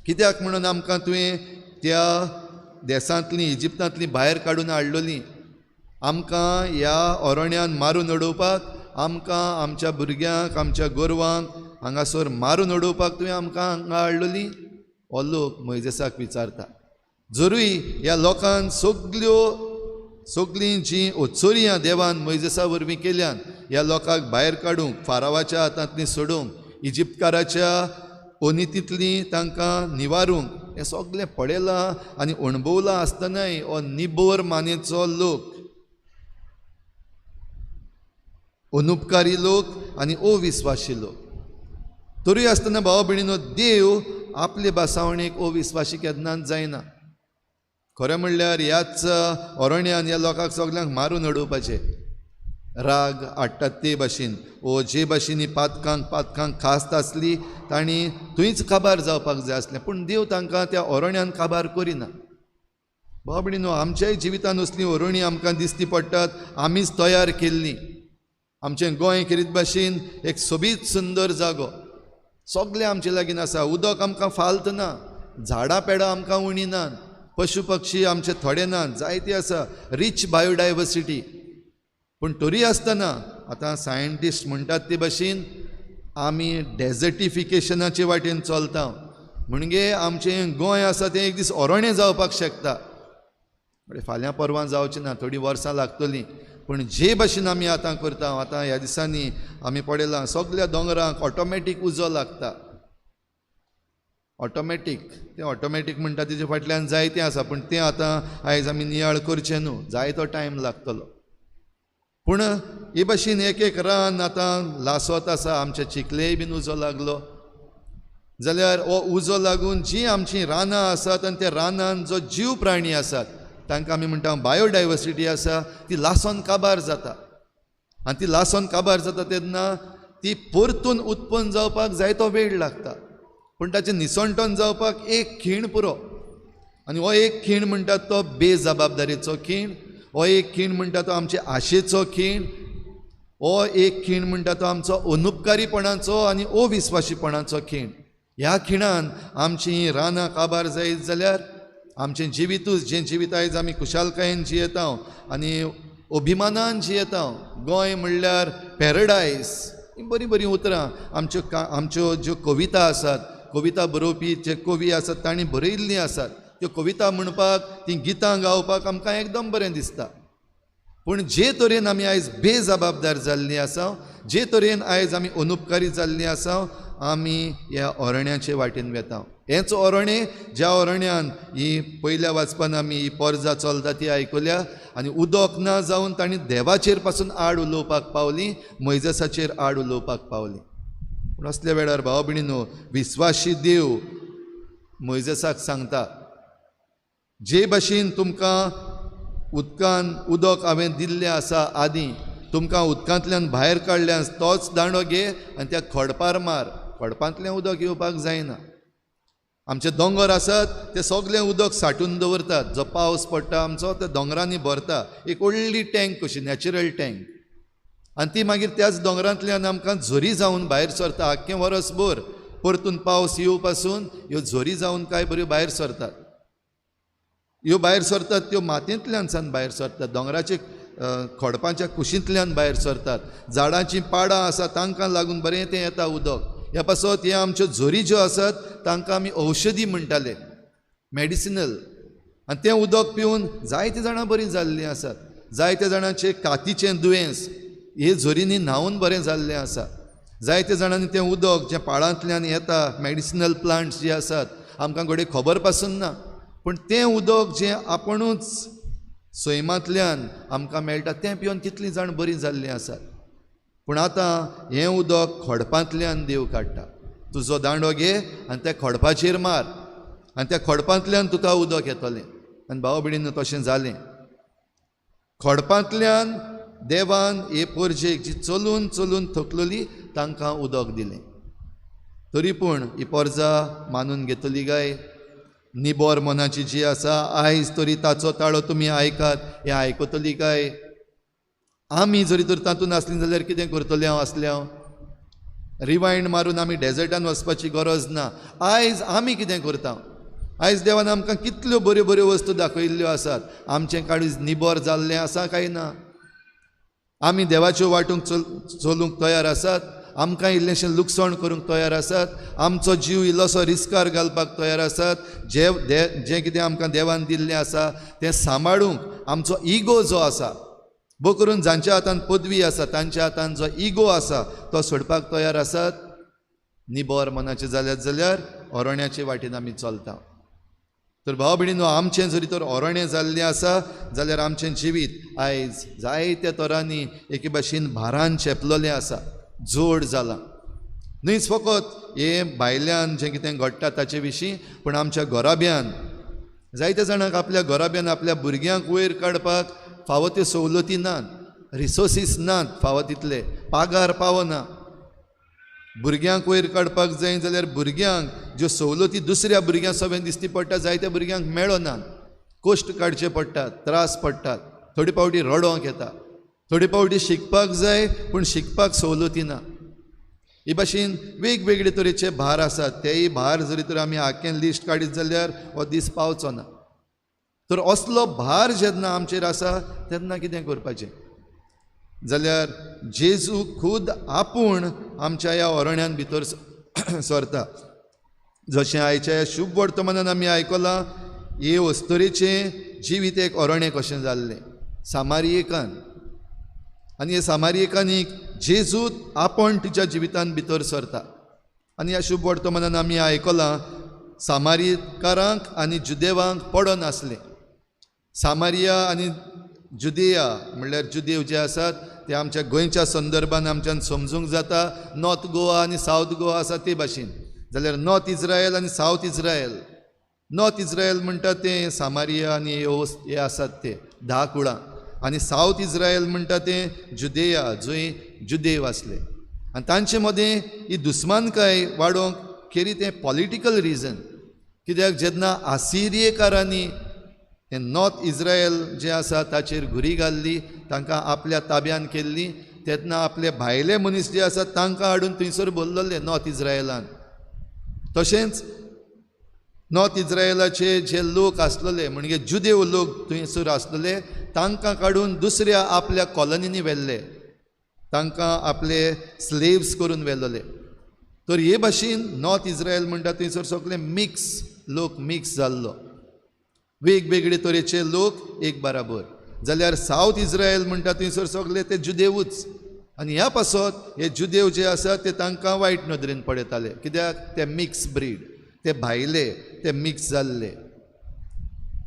कित्याक म्हणून आमकां तुवें त्या देसांतली, इजिप्तांतली भायर काडून हाडलेली, आमकां ह्या अरण्यान मारून उडोवपाक, आमकां आमच्या भुरग्यांक, आमच्या गोरवांक हांगासर मारून उडोवपाक तुवें आमकां हांगा हाडलेली? हो लोक मोयजेसाक विचारता. जरूय ह्या लोकान सगळीं जीं ओचोरयां देवान मोयजेसा वरवीं केल्यान ह्या लोकांक भायर काडूंक, फारावाच्या हातांतली सोडूंक, इजिप्तकाराच्या अनितींतली तांकां निवारूंक, हें सगळें पळयलां आनी अणभवलां आसतनाय हो निबोर मानेचो लोक, अनुपकारी लोक आनी अविस्वाशी लोक. तरूय आसतना भाव भयणीनो देव आपले भासावणेक अविस्वाशी केन्नाच जायना. खरें म्हणल्यार ह्याच अरण्यान ह्या लोकांक सगल्यांक मारून उडोवपाचें राग हाडटात ते भाशेन, ओ जे भाशेन ही पातकांक खास्त आसली तांणी थंयच काबार जावपाक जाय आसलें, पूण देव तांकां त्या अरण्यान काबार करिना. भाव भयणीनो आमच्याय जिवितान असलीं अरणी आमकां दिसती पडटात, आमीच तयार केल्लीं. आमचें गोंय खेरीत भाशेन एक सोबीत सुंदर जागो, सगळें आमचे लागीं आसा, उदक आमकां फाल्त ना, झाडां पेडां आमकां उणी नात, पशु पक्षी आमचे थोडे नात, जायते आसा, रीच बायोडायवर्सिटी. पूण तरी आसतना आतां सायंटिस्ट म्हणटात ते भाशेन आमी डेजर्टिफिकेशनाचे वाटेन चलता, म्हणजे आमचें गोंय आसा तें एक दीस अरण्य जावपाक शकता. फाल्यां परवां जावचें ना, थोडीं वर्सां लागतलीं. पूण जे भाशेन आमी आतां करता, आतां ह्या दिसांनी आमी पळयलां सगळ्या दोंगरांक ऑटोमॅटीक उजो लागता. ऑटोमॅटीक, तें ऑटोमॅटीक म्हणटा तेजे फाटल्यान जायतें आसा, पूण तें आतां आयज आमी नियाळ करचें न्हू, जायतो टायम लागतलो. पूण हे भाशेन एक एक रान आतां लासत आसा, आमच्या चिखलेय बीन उजो लागलो जाल्यार हो उजो लागून जीं आमचीं रानां आसात आनी त्या रानान जो जीव प्राणी आसात तांकां आमी म्हणटा बायोडायवर्सिटी आसा, ती लासोन काबार जाता. आनी ती लासोन काबार जाता तेन्ना ती परतून उत्पन्न जावपाक जायतो वेळ लागता, पूण ताचें निसणटन जावपाक एक खीण पुरो. आनी हो एक खीण म्हणटा तो बेजबाबदारीचो खीण, हो एक खीण म्हणटा तो आमचे आशेचो खीण, हो एक खीण म्हणटा तो आमचो अनुपकारीपणाचो आनी अविस्वाशीपणाचो खीण. ह्या खिणान आमची रानां काबार जायत जाल्यार आमचें जिवितूच, जें जिवीत आयज आमी खुशालकायेन जियेता आनी अभिमानान जियेता, गोंय म्हणल्यार पॅरडायज, हीं बरीं बरीं उतरां आमच्यो आमच्यो ज्यो कविता आसात, कविता बरोवपी जे कवी आसात तांणी बरयिल्लीं आसात. त्यो कविता म्हणपाक, तीं गितां गावपाक आमकां एकदम बरें दिसता. पूण जे तरेन आमी आयज बेजबाबदार जाल्लीं आसा, जे तरेन आयज आमी अनुपकारी जाल्लीं आसा, आमी ह्या अरण्याचे वाटेन वेता. हेंच अरण्य ज्या अरण्यान ही पयल्या वाचपान आमी ही पोरजा चलता ती आयकुल्या आनी उदक ना जावन तांणी देवाचेर पासून आड उलोवपाक पावली, मोयजेसाचेर आड उलोवपाक पावली. पूण असल्या वेळार भाव भयणीनो, विस्वाशी देव मोयजेसाक सांगता, जे भाशेन तुमकां उदकान उदक हांवें दिल्लें आसा आदीं, तुमकां उदकांतल्यान भायर काडल्यान, तोच दांडो घे आनी त्या खडपार मार. खडपांतलें उदक येवपाक जायना. आमचे दोंगर आसात ते सगळें उदक साठून दवरतात. जो पावस पडटा आमचो त्या दोंगरांनी भरता, एक व्हडली टँक कशी, नॅचरल टँक, आनी ती मागीर त्याच दोंगरांतल्यान आमकां झरी जावन भायर सरता. आख्खें वरसभर परतून पावस येवपासून ह्यो झरी जावन काय बऱ्यो भायर सरतात. ह्यो भायर सरतात त्यो मातयेंतल्यान सान भायर सरतात, दोंगराचे खडपांच्या कुशींतल्यान भायर सरतात, झाडांचीं पाडां आसा तांकां लागून बरें तें येता उदक. ह्या पासत ह्यो आमच्यो झरी ज्यो आसात तांकां आमी औषधी म्हणटाले, मॅडिसिनल. आनी तें उदक पिवन जायते जाणां बरीं जाल्लीं आसात. जायते जाणांचे कातीचें दुयेंस हे झरींनी न्हांवन बरें जाल्लें आसा. जायते जाणांनी तें उदक जें पाळांतल्यान येता, मॅडिसिनल प्लांट्स जे आसात, आमकां घडये खबर पासून ना, पूण तें उदक जें आपुणूच सैमांतल्यान आमकां मेळटा तें पिवन कितलीं जाण बरीं जाल्लीं आसात. पूण आतां हें उदक खडपांतल्यान देव काडटा. तुजो दांडो घे आनी त्या खडपाचेर मार आनी त्या खडपांतल्यान तुका उदक येतलें. आनी भाव भयणींनो, तशें जालें. खडपांतल्यान देवान हे पोरजेक जी चलून चलून थकलोली तांकां उदक दिलें. तरी पूण ही पोरजा मानून घेतली काय? निबोर मनाची जी आसा, आयज तरी ताचो ताळो तुमी आयकात, हें आयकतली काय? आमी जरी तर तातूंत आसलीं जाल्यार कितें करतलें हांव आसलें हांव? रिवायंड मारून आमी डेजर्टान वचपाची गरज ना. आयज आमी कितें करता? आयज देवान आमकां कितल्यो बऱ्यो बऱ्यो वस्तू दाखयल्ल्यो आसात. आमचें काळीज निबोर जाल्लें आसा काय ना? आमी देवाच्यो वाटूंक चलूंक तयार आसात? आमकां इल्लेंशें लुकसाण करूंक तयार आसात? आमचो जीव इल्लोसो रिस्कार घालपाक तयार आसात? जें कितें आमकां देवान दिल्लें आसा तें सांबाळूंक आमचो इगो जो आसा, भो करून जांच्या हातान पदवी आसा तांच्या हातान जो इगो आसा तो सोडपाक तयार आसात? निबोर मनाचें जाल्यार जाल्यार अरण्याचे वाटेन आमी चलता. तर भाव भयणीनो, आमचें जरी तर अरण्य जाल्लें आसा जाल्यार आमचें जिवीत आयज जायत्या तरांनी एके भाशेन भारान चेपलेलें आसा, जोड जालां. न्हयच फकत हें भायल्यान जें कितें घडटा ताचे विशीं, पूण आमच्या घराब्यान जायत्या जाणांक आपल्या घराब्यान आपल्या भुरग्यांक वयर काडपाक फावो त्यो सवलती नात, रिसोर्सीस नात फावो तितले, पागार पावना. भुरग्यांक वयर काडपाक जाय जाल्यार भुरग्यांक ज्यो सवलती दुसऱ्या भुरग्यां सगळें दिसती पडटा जायत्या भुरग्यांक मेळना. कश्ट काडचे पडटात, त्रास पडटात, थोडे फावटी रडोंक येता, थोडे फावटी शिकपाक जाय पूण शिकपाक सवलती ना. हे भाशेन वेगवेगळे तरेचे भार आसात. तेय भार जरी तर आमी आख्खें लिस्ट काडीत जाल्यार हो दीस पावचो ना. तर असलो भार जेन्ना आमचेर आसा तेन्ना कितें करपाचें जाल्यार जेजू खूद आपूण आमच्या ह्या अरण्यान भितर सरता. जशें आयच्या ह्या शुभ वर्तमानान आमी आयकलां, हे अस्तुरेचें जिवीत एक अरण्य कशें जाल्लें सामारियेकान. आनी हे सामारियेकानीक जेजू आपूण तिच्या जिवितान भितर सरता. आनी ह्या शुभ वर्तमानान आमी आयकलां, सामारियकारांक आनी जुदेवांक पडनासलें. सामारिया आनी जुदेया म्हणल्यार जुदेव जे आसात ते आमच्या गोंयच्या संदर्भान आमच्यान समजूंक जाता. नॉर्थ गोवा आनी सावथ गोवा आसा ते भाशेन, जाल्यार नॉर्थ इज्रायल आनी सावथ इज्रायल. नॉर्थ इज्रायल म्हणटा तें सामारिया आनी हे आसात ते 10 कुळां, आनी सावथ इज्रायल म्हणटा तें जुदेया, जंय जुदेव आसले. आनी तांचे मदें ही दुस्मानकाय वाडोवंक खेरी तें पॉलिटिकल रिजन. कित्याक जेन्ना आसिरियेकारांनी हें नॉर्थ इज्रायल जें आसा ताचेर घुरी घाल्ली, तांकां आपल्या ताब्यान केल्ली, तेन्ना आपले भायले मनीस जे आसात तांकां हाडून थंयसर भरलेले नॉर्थ इज्रायलान. तशेंच नॉर्थ इज्रायलाचे जे लोक आसलेले म्हणजे जुदेव लोक थंयसर आसलेले तांकां काडून दुसऱ्या आपल्या कॉलनींनी व्हेल्ले, तांकां आपले स्लेव्स करून व्हेल्ले. तर हे भाशेन नॉर्थ इज्रायल म्हणटा थंयसर सगळे मिक्स लोक मिक्स जाल्लो, वेगवेगळे तरेचे लोक एक बराबर. जाल्यार सावथ इज्रायल म्हणटा थंयसर सगळे ते जुदेवूच. आनी ह्या पासत हे जुदेव जे आसात ते तांकां वायट नदरेन पळयताले, कित्याक ते मिक्स ब्रीड, ते भायले, ते मिक्स जाल्ले.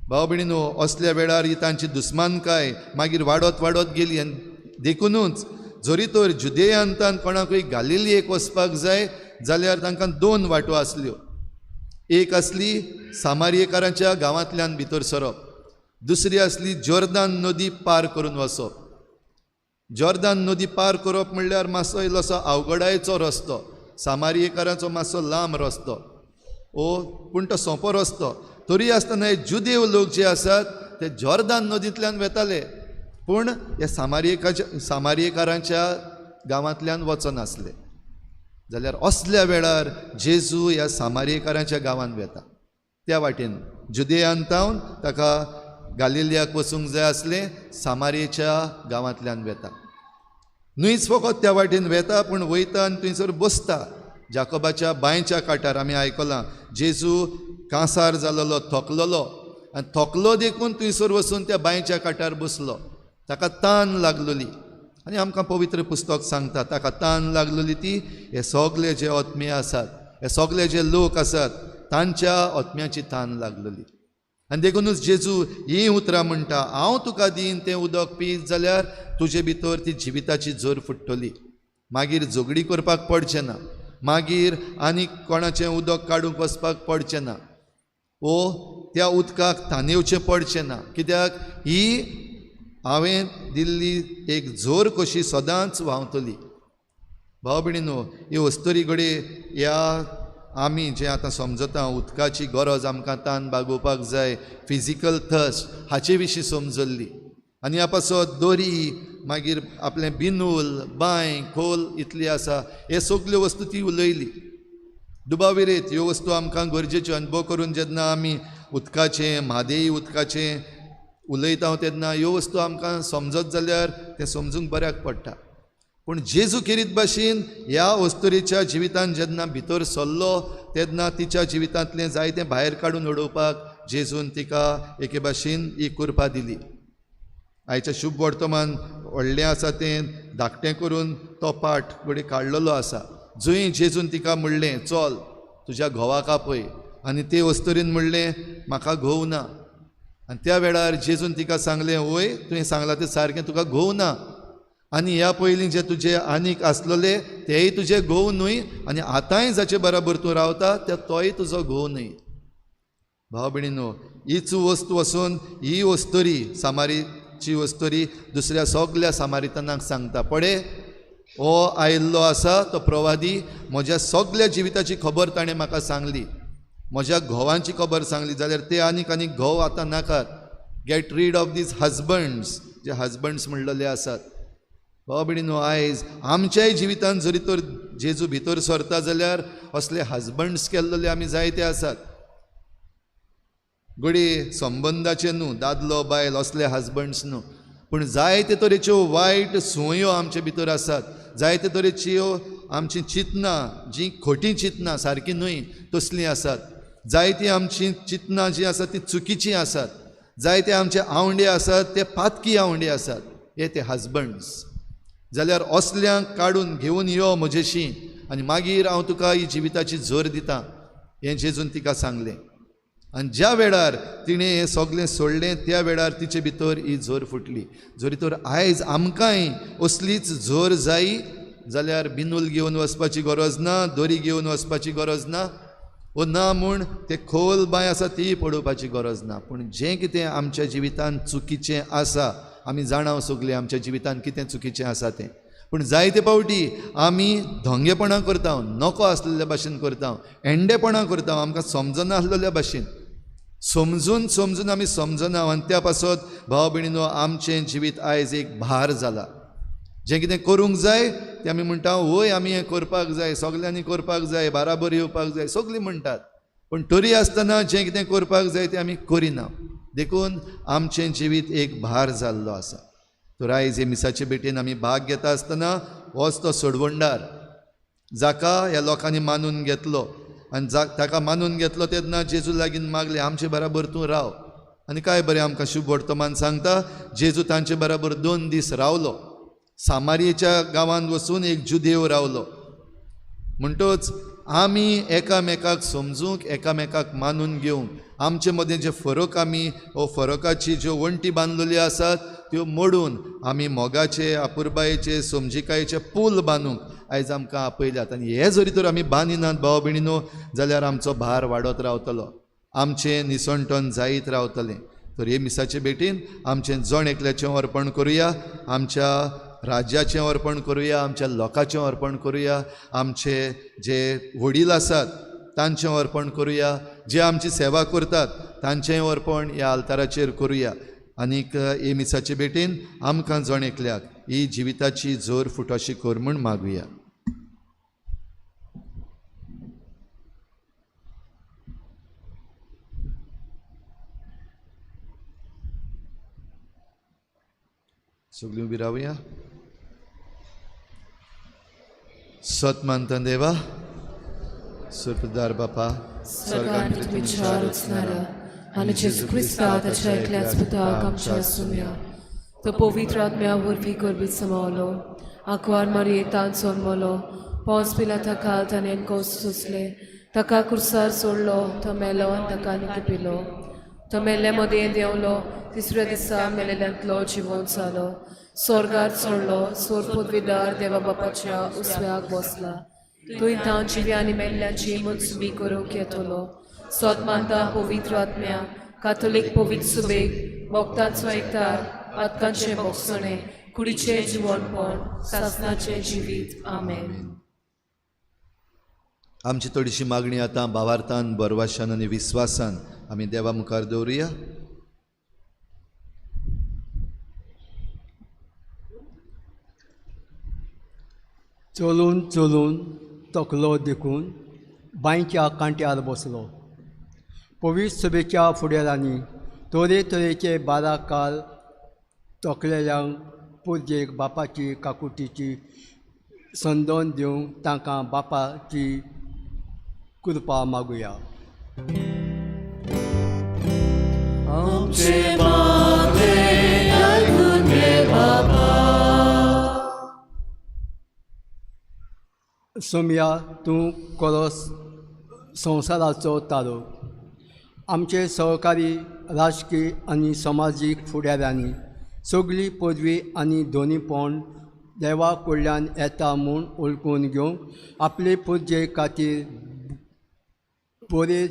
भाव भयणीनो, असल्या वेळार ही तांची दुस्मानकाय मागीर वाडत वाडत गेली. आनी देखुनूच जरी तर जुदेयांतान कोणाकूय गालिलियेक वचपाक जाय जाल्यार तांकां दोन वाटो आसल्यो. एक आसली सामारियेकारांच्या गांवांतल्यान भितर सरप, दुसरी आसली जोर्दान नदी पार करून वचप. जोर्दान नदी पार करप म्हणल्यार मातसो इल्लोसो अवघडायचो रस्तो, सामारियेकारांचो मातसो लांब रस्तो ओ पूण तो सोंपो रस्तो. तरी आसतना हे जुदेव लोक जे आसात ते जोर्दान नदींतल्यान वेताले, पूण ह्या सामारियेकारांच्या गांवांतल्यान वचनासले. जाल्यार असल्या वेळार जेजू ह्या सामारियेकारांच्या गांवांत वेता. त्या वाटेन जुदेयांतावन ताका गालिलियाक वचूंक जाय आसलें, सामारियेच्या गांवांतल्यान वेता. न्हयच फकत त्या वाटेन वेता पूण वयता आनी थंयसर बसता जाकोबाच्या बांयच्या काठार. आमी आयकलां जेजू कांसार जालोलो, थकलोलो, आनी थकलो देखून थंयसर वचून त्या बांयच्या काठार बसलो. ताका तान लागलोली. आनी आमकां पवित्र पुस्तक सांगता ताका तान लागलोली ती हे सगळे जे आत्मे आसात, हे सगळे जे लोक आसात तांच्या आत्म्याची तान लागलोली. आनी देखुनूच जेजू हीं उतरां म्हणटा, हांव तुका दीन तें उदक पीत जाल्यार तुजे भितर ती जिविताची जोर फुट्टली, मागीर झगडी करपाक पडचें ना, मागीर आनीक कोणाचें उदक काडूंक वचपाक पडचें ना, ओ त्या उदकाक तानेवचें पडचें ना, कित्याक ही हांवें दिल्ली एक जोर कशी सदांच व्हांवतली. भाव भयणीनो, ही अस्तुरी घडये ह्या आमी जें आतां समजता उदकाची गरज आमकां तान भागोवपाक जाय, फिजिकल थर्स्ट हाचे विशीं समजल्ली. आनी ह्या पासत दोरी, मागीर आपलें बिनूल, बांय, खोल इतली आसा, हे सगल्यो वस्तू ती उलयली. दुबाविरेत ह्यो वस्तू आमकां गरजेच्यो. आनी भोव करून जेन्ना आमी उदकाचें, म्हादेई उदकाचें उलयता तेन्ना ह्यो वस्तू आमकां समजत जाल्यार तें समजूंक बऱ्याक पडटा. पूण जेजू खेरीत भाशेन ह्या अस्तुरेच्या जिवितान जेन्ना भितर सरलो तेन्ना तिच्या जिवितांतलें जायतें भायर काडून उडोवपाक जेजून तिका एके भाशेन ही कृपा दिली. आयचें शुभ वर्तमान व्हडलें आसा तें धाकटें करून तो पाठ घडये काडलेलो आसा, जंय जेजून तिका म्हणलें चल तुज्या घोवाक आपय, आनी ते अस्तुरेन म्हणलें म्हाका घोव ना. आनी त्या वेळार जेजून तिका सांगलें वय तुवें सांगलां तें सारकें, तुका घोव ना, आनी ह्या पयलीं जे तुजे आनीक आसलेले तेय तुजे घोव न्हय, आनी आतांय जाचे बराबर तूं रावता त्या तोय तुजो घोव न्हय. भाव भयणीनो, हीच वस्तू वचून ही अस्तुरी, सामारीची अस्तुरी दुसऱ्या सगल्या सामारितानाक सांगता, पळय हो आयिल्लो आसा तो प्रवादी, म्हज्या सगल्या जिविताची खबर ताणें म्हाका सांगली, म्हज्या घोवांची खबर सांगली, जाल्यार ते आनीक आनीक घोव आतां नाकात, get rid of these husbands, जे हजबंड्स म्हणलेले आसात. भाव भयणीनो, आयज आमच्याय जिवितान जरी तर जेजू भितर सरता जाल्यार असले हजबंड्स केल्ले आमी जायते आसात. घडये संबंदाचे न्हू, दादलो बायल असले हजबंड्स न्हू, पूण जायते तरेच्यो वायट संवयो आमचे भितर आसात, जायते तरेच्यो आमचीं चिंतनां जीं खोटीं चिंतनां सारकीं न्हय तसलीं आसात, जायतीं आमचीं चिंतनां जीं आसात तीं चुकीचीं आसात, जायते आमचे आवंडे आसात ते पातकी आवंडे आसात, हे ते हजबंड्स. जाल्यार असल्यांक काडून घेवन यो म्हजेशी आनी मागीर हांव तुका ही जिविताची जोर दितां, हें जेजून तिका सांगलें. आनी ज्या वेळार तिणें हें सगळें सोडलें त्या वेळार तिचे भितर ही जोर फुटली. जरी तर आयज आमकांय असलीच जोर जायी जाल्यार बिनूल घेवन वचपाची गरज ना, दोरी घेवन वचपाची गरज ना, ओ ना म्हूण ते खोल बांय आसा ती पळोवपाची गरज ना. पूण जें कितें आमच्या जिवितान चुकीचें आसा, आमी जाणाव सगळें आमच्या जिवितान कितें चुकीचें आसा तें, पूण जायते फावटी आमी धोंगेपणां करता, नको आसलेल्या भाशेन करता, एंडेपणां करता, आमकां समजना आसलेल्या भाशेन, समजून समजून आमी समजना. आनी त्या पासत भाव भयणीनो आमचें जिवीत आयज एक भार जाला. जें कितें करूंक जाय तें आमी म्हणटा, वय आमी हें करपाक जाय, सगल्यांनी करपाक जाय, बाराबर येवपाक जाय, सगलीं म्हणटात. पूण तरी आसतना जें कितें करपाक जाय तें आमी करिना. देखून आमचें जिवीत एक भार जाल्लो आसा. तर आयज हे मिसाचे भेटेन आमी भाग घेता आसतना होच तो सोडवणदार जाका ह्या लोकांनी मानून घेतलो आनी ताका मानून घेतलो तेन्ना जेजू लागीं मागलें, आमचे बराबर तूं राव. आनी काय बरें आमकां शुभ वर्तमान सांगता, जेजू तांचे बराबर 2 दीस रावलो. सामारियेच्या गांवांत वचून एक जुदेव रावलो. म्हणटच आमी एकामेकाक समजूंक, एकामेकाक मानून घेवंक, आमचे मदें जे फरक आमी हो फरकाची ज्यो वण्टी बांदलेल्यो आसात त्यो मोडून आमी मोगाचे, अपुरबायेचे, समजिकायेचे पूल बांदूंक आयज आमकां आपयल्यात. आनी हे जरी तर आमी बांदिनात भाव भयणीनो जाल्यार आमचो भार वाडत रावतलो, आमचें निसणटण जायत रावतलें. तर हे मिसाचे भेटीन आमचें जण एकल्याचें अर्पण करुया, आमच्या राज्याचें अर्पण करुया, आमच्या लोकांचें अर्पण करुया, आमचे जे वडील आसात तांचें अर्पण करुया, जे आमची सेवा करतात तांचें अर्पण ह्या आल्ताराचेर करुया. आनीक हे मिसाचे भेटीन आमकां जण एकल्याक ही जिविताची जोर फुटोशी कर म्हूण मागुया. सगळीं उबी रावया. सत मानता देवा, सुरदार बापा, स्वर्गांत तुमच्या रचणारा आनी जेजू क्रिस्ता ताच्या एकल्याच पुताक आमच्या सुम्या तो पवित्र आत्म्या वरवीं गर्भीत समावलो, आंकवार मारयेतान जल्मलो, पोंस पिलाता काल ताणें कोस सोंसले, ताका कुर्सार सोडलो, तो मेलो आनी ताका निकिपिलो, तो मेल्ले मदें देंवलो, तिसऱ्या दिसा मेलेल्यांतलो जिवोन जालो, स्वर्गार चडलो, सोर पदवीदार देवा बापाच्या उसव्याक बसला, थंय तांव जिव्या आनी मेल्ल्याची मनसुबी करूंक येतलो. सोद मानता पवित्र आत्म्या, काथोलीक पवित्र सुबेक, भक्तांचो एकतार, आतकांचें भोगसणें, कुडीचें जिवनपण, सासनाचें जिवीत. आमेन. आमची थोडीशी मागणी आतां भावार्थान, बरवाशान आनी विस्वासान आमी देवा मुखार दवरुया. चलून चलून तकलो देखून बांयच्या कांट्यार बसलो. पवित्र सभेच्या फुडारांनी तरेतरेचे 12 काल तकलेल्यांक पुरजेक बापाची काकुटीची संदन दिवंक तांकां बापाची कृपा मागुया. आमचे मागणें आयकून घे बाबा. सोमया, तूं कोरोस संवसाराचो तारो. आमचे सहकारी राजकीय आनी समाजीक फुडाऱ्यांनी सगळी पदवी आनी दोनीपण देवा कडल्यान येता म्हूण वळखून घेवंक आपले पुरजे खातीर बरे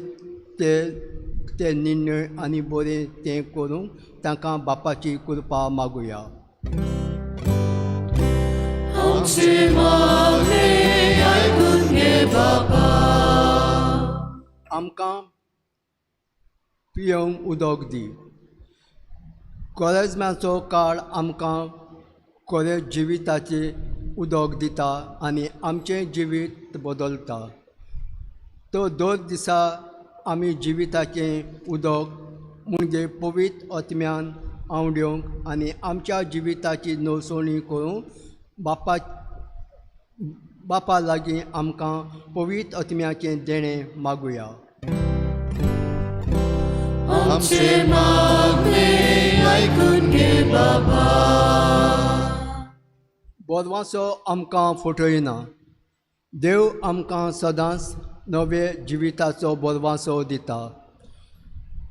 ते निर्णय आनी बरें तें करूंक तांकां बापाची कृपा मागुया. आमचे मागणें आयकून घे बाबा. आमकां पियेवंक उदक दी. कोरेज्माचो काळ आमकां कोरे जिविताचें उदक दिता आनी आमचें जिवीत बदलता. तो दर दिसा आमी जिविताचें उदक म्हणजे पवित्र आत्म्यान आंवडेवंक आनी आमच्या जिविताची नवसणी करूंक बापा लागीं आमकां पवित्र आत्म्याचें देणें मागुया. आमचे मागणें आयकून घे बाबा. बोरवाचो आमकां फटयना. देव आमकां सदांच नवे जिविताचो बोरवासो दिता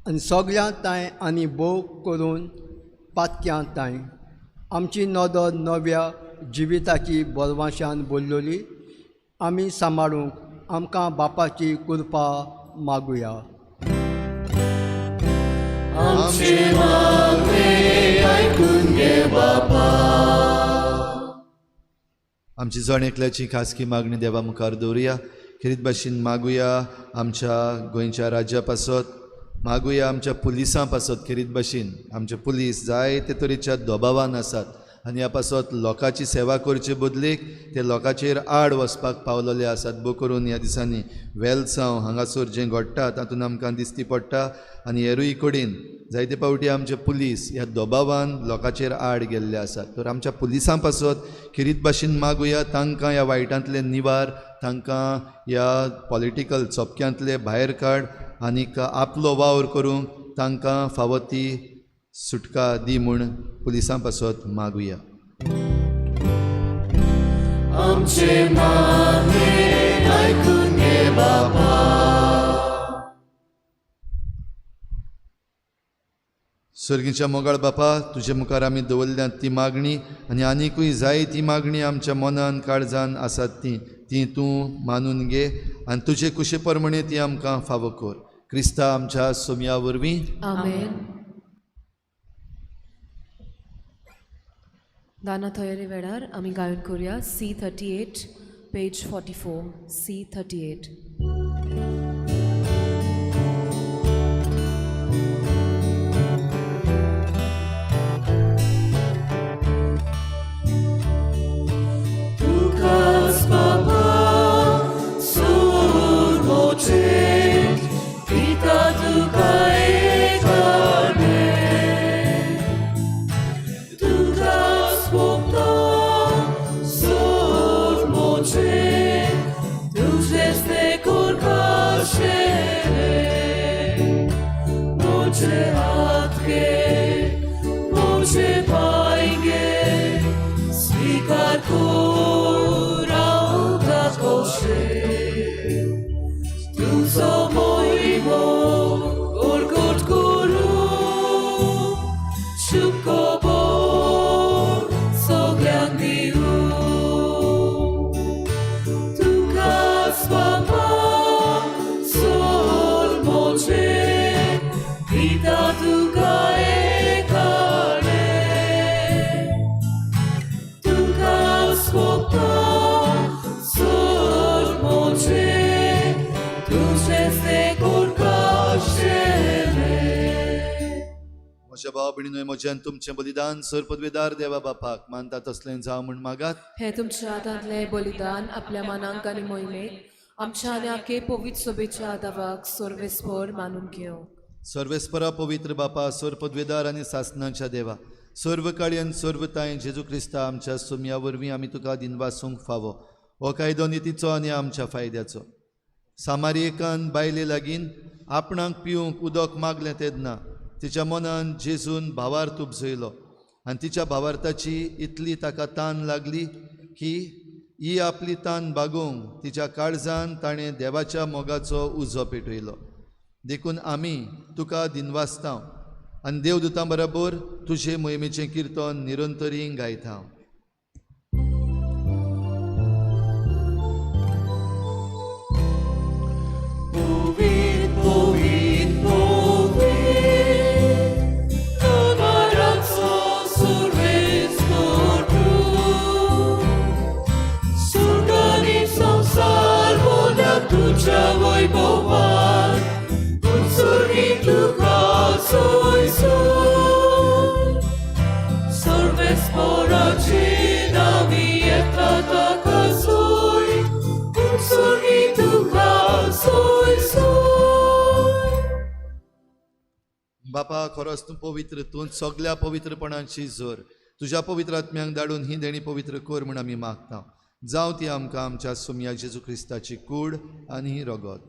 आनी सगळ्यां तांय आनी भोव करून पातक्यां तांय आमची नदर नव्या जिविताची बोरवाशान भरलेली आमी सांबाळूंक आमकां बापाची कृपा मागुया. आमचे मागणें आयकून घे बाबा. आमची जण एकल्याची खासगी मागणी देवा मुखार दवरुया. खेरीत भाशेन मागुया आमच्या गोंयच्या राज्या पासत, मागुया आमच्या पुलिसां पासत. खेरीत भाशेन आमचे पुलीस जायते तरेच्या दबावान आसात आनी ह्या पासत लोकांची सेवा करचे बदलेक ते लोकांचेर आड वचपाक पावलेले आसात. बो करून ह्या दिसांनी वेलसांव हांगासर जें घडटा तातूंत आमकां दिसती पडटा आनी हेरूय कडेन जायते फावटी आमचे पुलीस ह्या दबावान लोकांचेर आड गेल्ले आसात. तर आमच्या पुलिसां पासत खेरीत भाशेन मागुया तांकां ह्या वायटांतले निवार, तांकां ह्या पॉलिटिकल चपक्यांतले भायर काड आनीक आपलो वावर करूंक तांकां फावो ती सुटका दी म्हूण पुलिसां पासत मागुया. आमचे मागणे आयकून घे बापा. सर्गीच्या मोगाळ बापा, तुजे मुखार आमी दवरल्यात ती मागणी आनी आनिकूय जाय ती मागणी आमच्या मनान काळजान आसात ती ती तूं मानून घे आनी तुजे कुशे प्रमाणे ती आमकां फावो कर. क्रिस्ता आमच्या सोमया वरवीं आमेन. दाना तयारी वेळार आमी गायन करुया C38 page 44 C38. तुकाच बाबा सोडमोचे, पिता तुका एकाने. तुकाच बाबा सोडमोचे, तुझेच ते कोरकाशेले. मुझे हात घे, मुझे पाय घे, स्वीकार कर हांव दाखोवशे. तुजो मोहिमो ओरगट करूं, शुभ खबर सगळ्यांक दिवं. तुकाच बाबा सोडमोचे, पिता तुका एकाने. तुकाच बाबा सोडमोचे, तुझेच ते कोरकाशेले. म्हज्या भाव भयणीनो, म्हज्यान तुमचें बलिदान सर पदवेदार देवा बापाक मानता तसलें जावं म्हूण मागात. हे तुमच्या हातांतलें बलिदान आपल्या मानांक आनी मोहिमेक आमच्या आनी आखे पवित्र सोबेच्या दावाक सर्वेस्पर मानून घेवं. सर्वेस्परा पवित्र बापा, सर पदवेदार आनी सासनाच्या देवा, सर्व काळी आनी सर्व तांय जेजू क्रिस्ता आमच्या सोमया वरवीं आमी तुका दिनवासूंक फावो. हो कायदो नितीचो आनी आमच्या फायद्याचो. सामारियेकान बायले लागीं आपणाक पिवंक उदक मागलें तेन्ना तिच्या मनान जेजून भावार्थ उपजयलो आनी तिच्या भावार्थाची इतली ताका तान लागली की ही आपली तान बागोवंक तिच्या काळजान ताणें देवाच्या मोगाचो उजो पेटयलो. देखून आमी तुका दिनवासता आनी देवदूतां बरोबर तुजे मोहिमेचें किर्तन निरंतरी गायता. Povit, povit, povit, Kamaratso surves portu. Surgani samsar voda tuja vaibhavan, Unsurgi tuka soy soy. Surves porache navi etata kasoy, Unsurgi tuka soy soy. बापा, खरोच तूं पवित्र, तूं सगल्या पवित्रपणाची जोर. तुज्या पवित्र आत्म्यांक धाडून ही देणी पवित्र कर म्हूण आमी मागता. जावं ती आमकां आमच्या सोमया जेजू क्रिस्ताची कूड आनी ही रगत.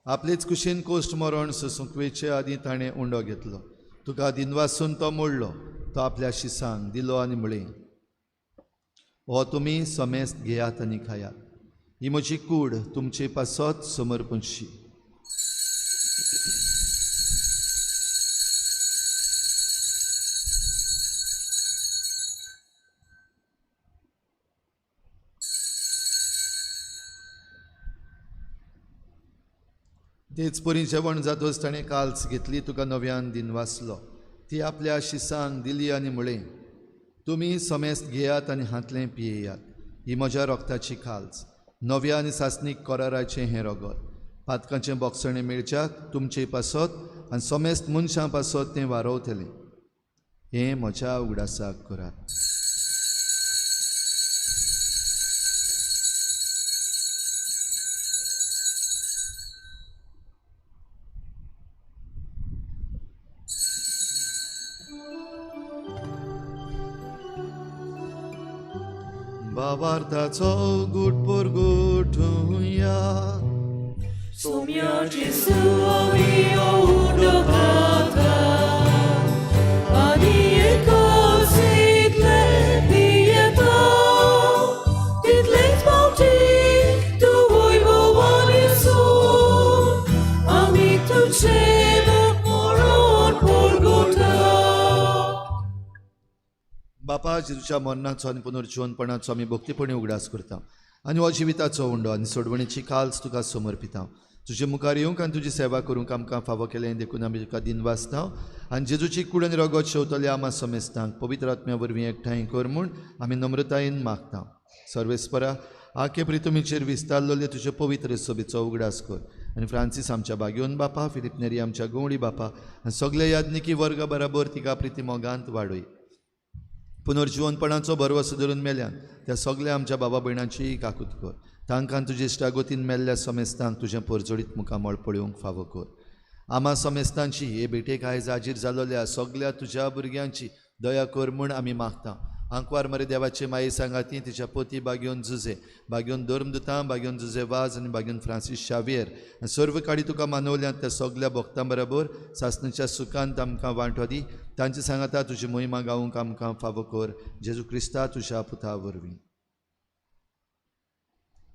आपलेच कुशीन कोश्ट मरण सोसूंक वेचे आदीं ताणें उंडो घेतलो. तुका दिनवासून तो मोडलो, तो आपल्या शिसांक दिलो आनी म्हळें, हो तुमी समेस्त घेयात आनी खायात. ही म्हजी कूड तुमचे पासत समर्पणशी. तेच परी जेवण जातच ताणें काल्स घेतली, तुका नव्यान दिनवासलो, ती आपल्या शिसांक दिली आनी म्हळें, तुमी समेस्त घेयात आनी हांतलें पियेयात. ही म्हज्या रोगताची खाल्स, नव्या आनी सासणीक कराराचें हें रगत. पातकांचें बोगसणें मेळच्याक तुमचे पासत आनी समेस्त मनशां पासत तें वारोवतलें. हें म्हज्या उगडासाक करात. बाबार्थाचो गुट पुरगुटुया. Somia Jesu ami odokata, ani ekositle pieta, titlet mauti tu voivovani sun, ami tu cheva moron porgota. बापा, जेजूच्या मरणाचो आनी पुनर्जिवनपणाचो आमी भक्तीपणी उगडास करता आनी हो जिविताचो उंडो आनी सोडवणीची काल्स तुका समर्पिता. तुजे मुखार येवंक आनी तुजी सेवा करूंक आमकां फावो केलें देखून आमी तुका दिनवासता आनी जेजूची कूड आनी रगत शेवतले आमा समेस्तांक पवित्र आत्म्या वरवीं एकठांय कर म्हूण आमी नम्रतायेन मागता. सर्वेस्परा, आखे प्रितुमीचेर विस्तारलेले तुजे पवित्र सभेचो उगडास कर आनी फ्रांसीस आमच्या बागेवन बापा, फिलीप नेरी आमच्या गवळी बापा आनी सगल्या याज्ञिकी वर्गा बराबर तिका प्रिती मोगांत वाडय. पुनर्जिवनपणाचो भरवसो धरून मेल्यान त्या सगल्या आमच्या बाबा भयणांची काकूत कर. तांकां तुजे इश्टागतीन मेल्ल्या समेस्तांक तुजें परजळीत मुखामळ पळोवंक फावो कर. आमा समेस्तांची हे भेटेक आयज हाजीर जालोल्या सगल्या तुज्या भुरग्यांची दया कर म्हूण आमी मागता. आंकवार मरे देवाचे माये सांगाती तिच्या पोती बागेवन जुजे, बागेवन धर्मदुतां, बागेवन जुजे वाज आनी बागेवन फ्रांसीस शावियर आनी सर्व काडी तुका मानवल्यात त्या सगल्या भक्तां बराबर सासणाच्या सुखांत आमकां वांटो दी. तांचे सांगाता तुजी मोहिमा गावंक आमकां फावो कर, जेजू क्रिस्ता तुज्या पुता वरवीं.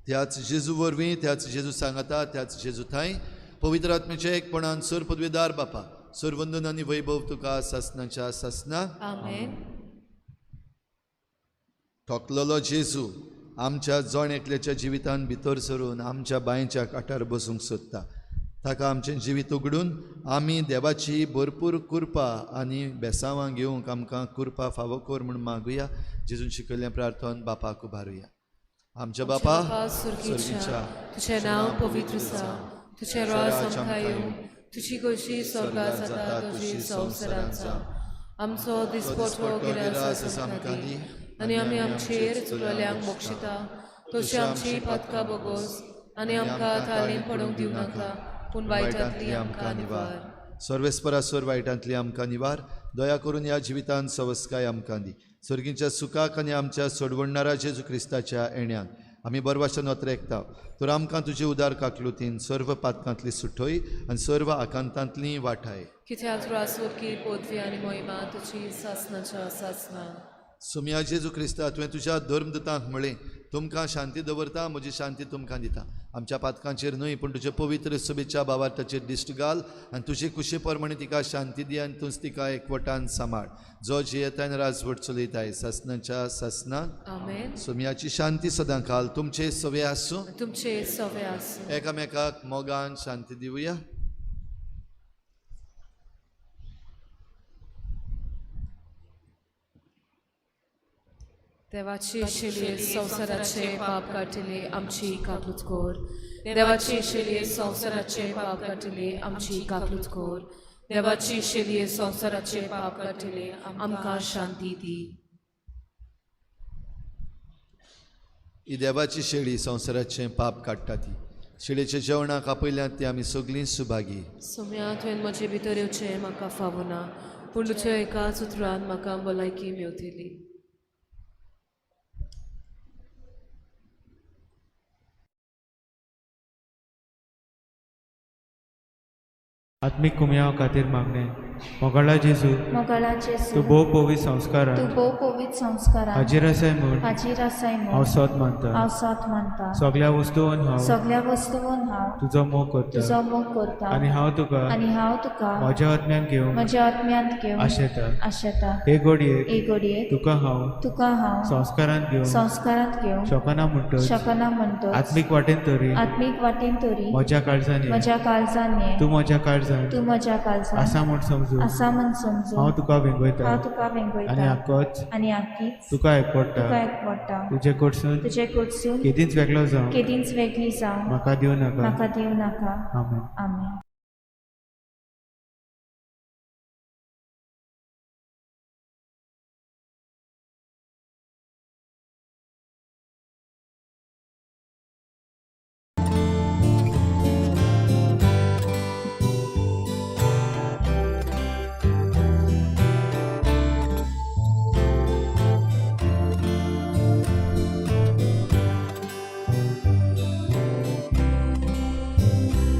त्याच जेजू वरवीं, त्याच जेजू सांगाता, त्याच जेजू थांय पवित्र आत्म्याच्या एकपणान सर पदवेदार बापा, सरवंदन आनी वैभव तुका सासणाच्या सासना. आमेन. ठोकलेलो जेजू आमच्या जण एकल्याच्या जिवितान भितर सरून आमच्या बांयच्या काठार बसूंक सोदता. ताका आमचें जिवीत उगडून आमी देवाची भरपूर कृपा आनी बेसांवां घेवंक आमकां कृपा फावो कर म्हूण मागुया. जेजून शिकयल्लें प्रार्थन बापाक उबारुया. आमच्या बापा सुर्गीच्या, तुझें नांव पवित्र जावं, तुझें राज आमकां येवं, तुजी खोशी स्वर्गात जाता तशी संवसारांत जावं. आमचो दिसपटो गिरास आमकां दी आनी आमी आमचेर चुकलेल्यांक बक्षिता तशी आमची पातकां बोगोस आनी आमकां तालीम पडूंक दिवं नाका, पूण वायटांतली आमकां निवार. सर्वेस्परा सर वायटांतली आमकां निवार. दया करून ह्या जिवितान सवस्काय आमकां दी. सर्गीच्या सुखाक आनी आमच्या सोडवणणारा जेजू क्रिस्ताच्या येण्यान आमी बरवाच्या नोत्रेकता तर आमकां तुजे उदार काकलुतीन सर्व पातकांतली सुठोय आनी सर्व आकांतांतली वाठाय. कित्याक रासोकी पदवी आनी मोहिमा तुजी सासणाच्या सासना. सोमया जेजू क्रिस्ता, तुवें तुज्या धर्मदुतांक म्हळें, तुमकां शांती दवरता, म्हजी शांती तुमकां दिता. आमच्या पातकांचेर न्हय पूण तुजे पवित्र सभेच्या बाबार्थाचेर दिश्ट घाल आनी तुजे कुशे प्रमाणे तिका शांती दी आनी तूंच तिका एकवटान सांबाळ, जो जियेता आनी राजवट चलयताय सासणाच्या सासना. आमेन. सोमयाची शांती सदां काल तुमचे सवे आसूं, तुमचे सवे आसूं. एकामेकाक मोगान शांती दिवया. देवाची शेली संवसाराचे पाप काडटली आमची काकलूत कर. देवाची शेली संवसाराचे पाप काडटली आमची काकलूत कर. देवाची शेली संवसाराचे पाप काडटली आमकां शांती दी. ही देवाची शेळी संवसाराचें पाप काडटा ती शेळेच्या जेवणाक आपयल्यात ती आमी सगळीं सुभागी. सोम्या, तुवें म्हजे भितर येवचें म्हाका फावना, पूण तुज्या एकाच उतरान म्हाका भलायकी मेवतली. आत्मीक कुमयाव खातीर मागणें. मोगाळा जेजू, मोगाळा जेजू, तूं भोव पवित्र संस्कारान, तूं भोव पवित्र संस्कारान हाजीर आसाय म्हूण, हाजीर आसाय म्हूण हांव सोद मानता. हांव सोद मानता. सगल्या वस्तून हांव, सगल्या वस्तून हांव तुजो मोग करता, तुजो मोग करता आनी हांव तुका, आनी हांव तुका म्हज्या आत्म्यान घेवंक, म्हज्या आत्म्यांत घेवंक आशेता. आशेता. हे घडयेक, हे घडयेक तुका हांव, तुका हांव संस्कारांत घेवंक, संस्कारांत घेवंक शकना म्हणटच, शकना म्हणटच, आत्मीक वाटेन तरी, आत्मीक वाटेन तरी म्हज्या काळजान ये, म्हज्या काळजान ये, तूं म्हज्या काळजान तूं म्हज्या काळजान आसा म्हूण समजून समजून आसा म्हण समजून हांव तुका वेंगयता हांव तुका आनी वेंगयता आकोच आनी आकीच तुका एकवडटा. तुका एकवडटा. तुजे कडसून तुजे कडसून केदींच वेगळो जावं केदींच वेगळी जावं म्हाका दिवं नाका. म्हाका दिवं नाका. आमेन. आमेन.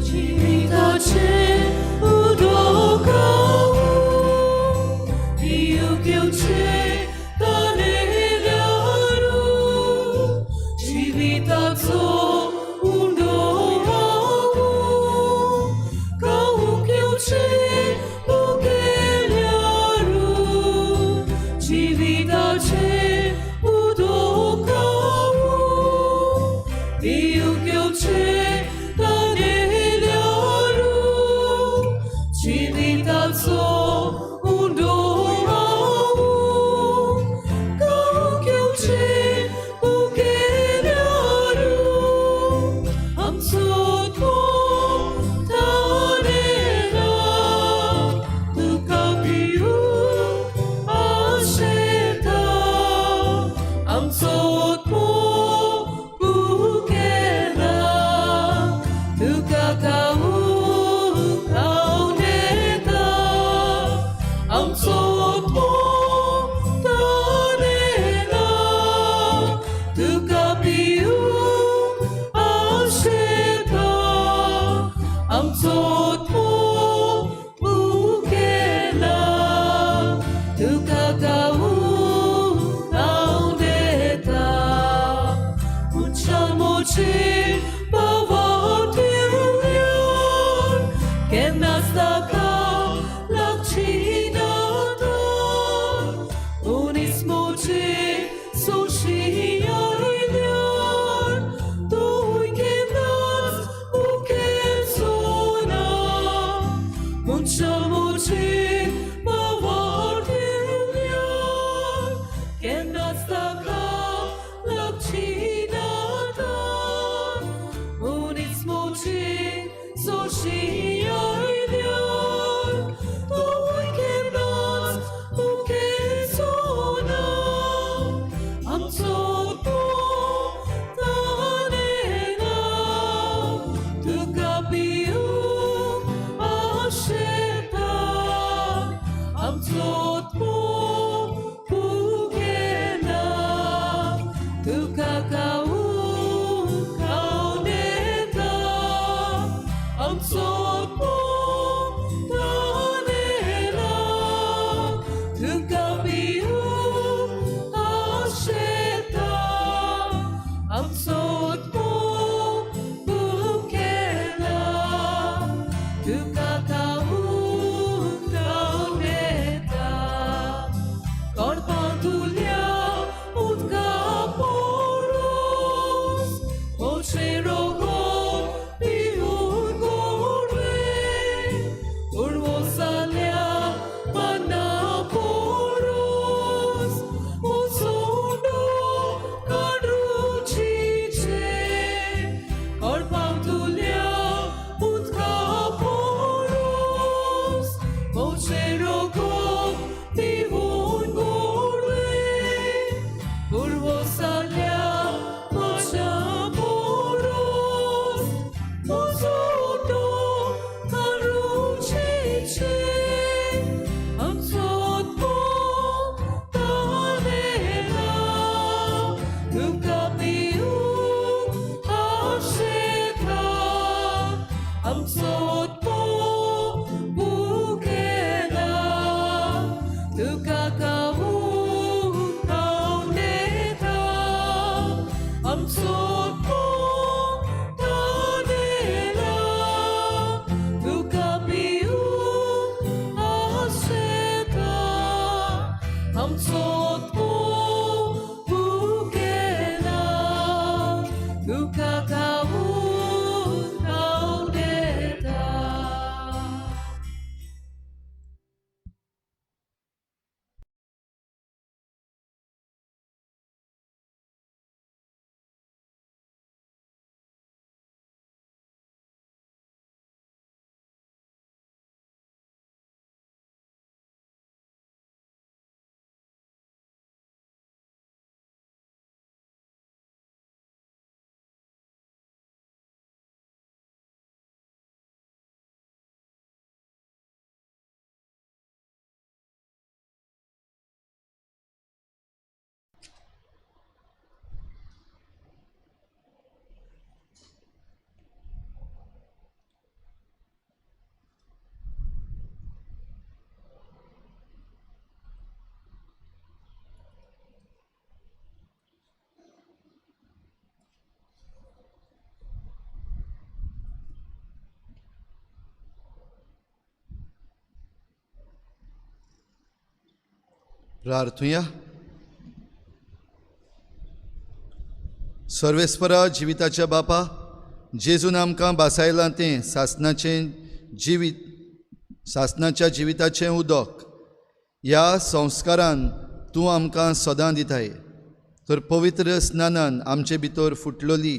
जिविताचें उदक पिवंक तानेल्यार जिविताचो उंडो खावंक येवचें भुकेल्यार जिविताचें उदक पिवंक येवचें तानेल्यार जिविताचो उंडो खावंक येवचें भुकेल्यार आमचो तानेला तुका पिवंक आशेता आमचो भुकेला तुका खावंक हांव आमचो तानेला तुका पिवंक आशेता आमचो भुकेला तुका खावंक हांव देता. मनशां भावार्थ दिल्यार केन्नाच ताका लागची ना तर मनीस मोजे सोशी आयल्यार तूंय केन्नाच भुकेचो ना. मनशां मोजे भावार्थ दिल्यार केन्नाच ताका लागची ना तर मनीस मोजे सोशी आयल्यार तूंय केन्नाच भुकेचो ना. आमचो तानेला तुका पिवंक आशेता आमचो भुकेला तुका खावंक हांव देता आमचो तानेला तुका पिवंक आशेता आमचो भुकेला तुका खावंक हांव देता. कोडपांतुल्या उदका पोरोस मोचे रोगोन पिवन गोडवे उर्वसाल्या मना पोरोस मोसोंडो काडरुचीचे कोडपांतुल्या उदका पोरोस मोचे रोगोन पिवन गोडवे उर्वसाल्या मना पोरोस मोसोंडो काडरुचीचे आमचो तानेला तुका पिवंक आशेता आमचो भुकेला तुका खावंक हांव देता आमचो तानेला तुका पिवंक आशेता आमचो भुकेला तुका खावंक हांव देता. प्रार्थुया. सर्वेस्परा जिविताच्या बापा, जेजून आमकां भासायलां तें सासणाचें जिवीत, सासणाच्या जिविताचें उदक ह्या संस्कारान तूं आमकां सदां दिताय. तर पवित्र स्नानान आमचे भितर फुटलोली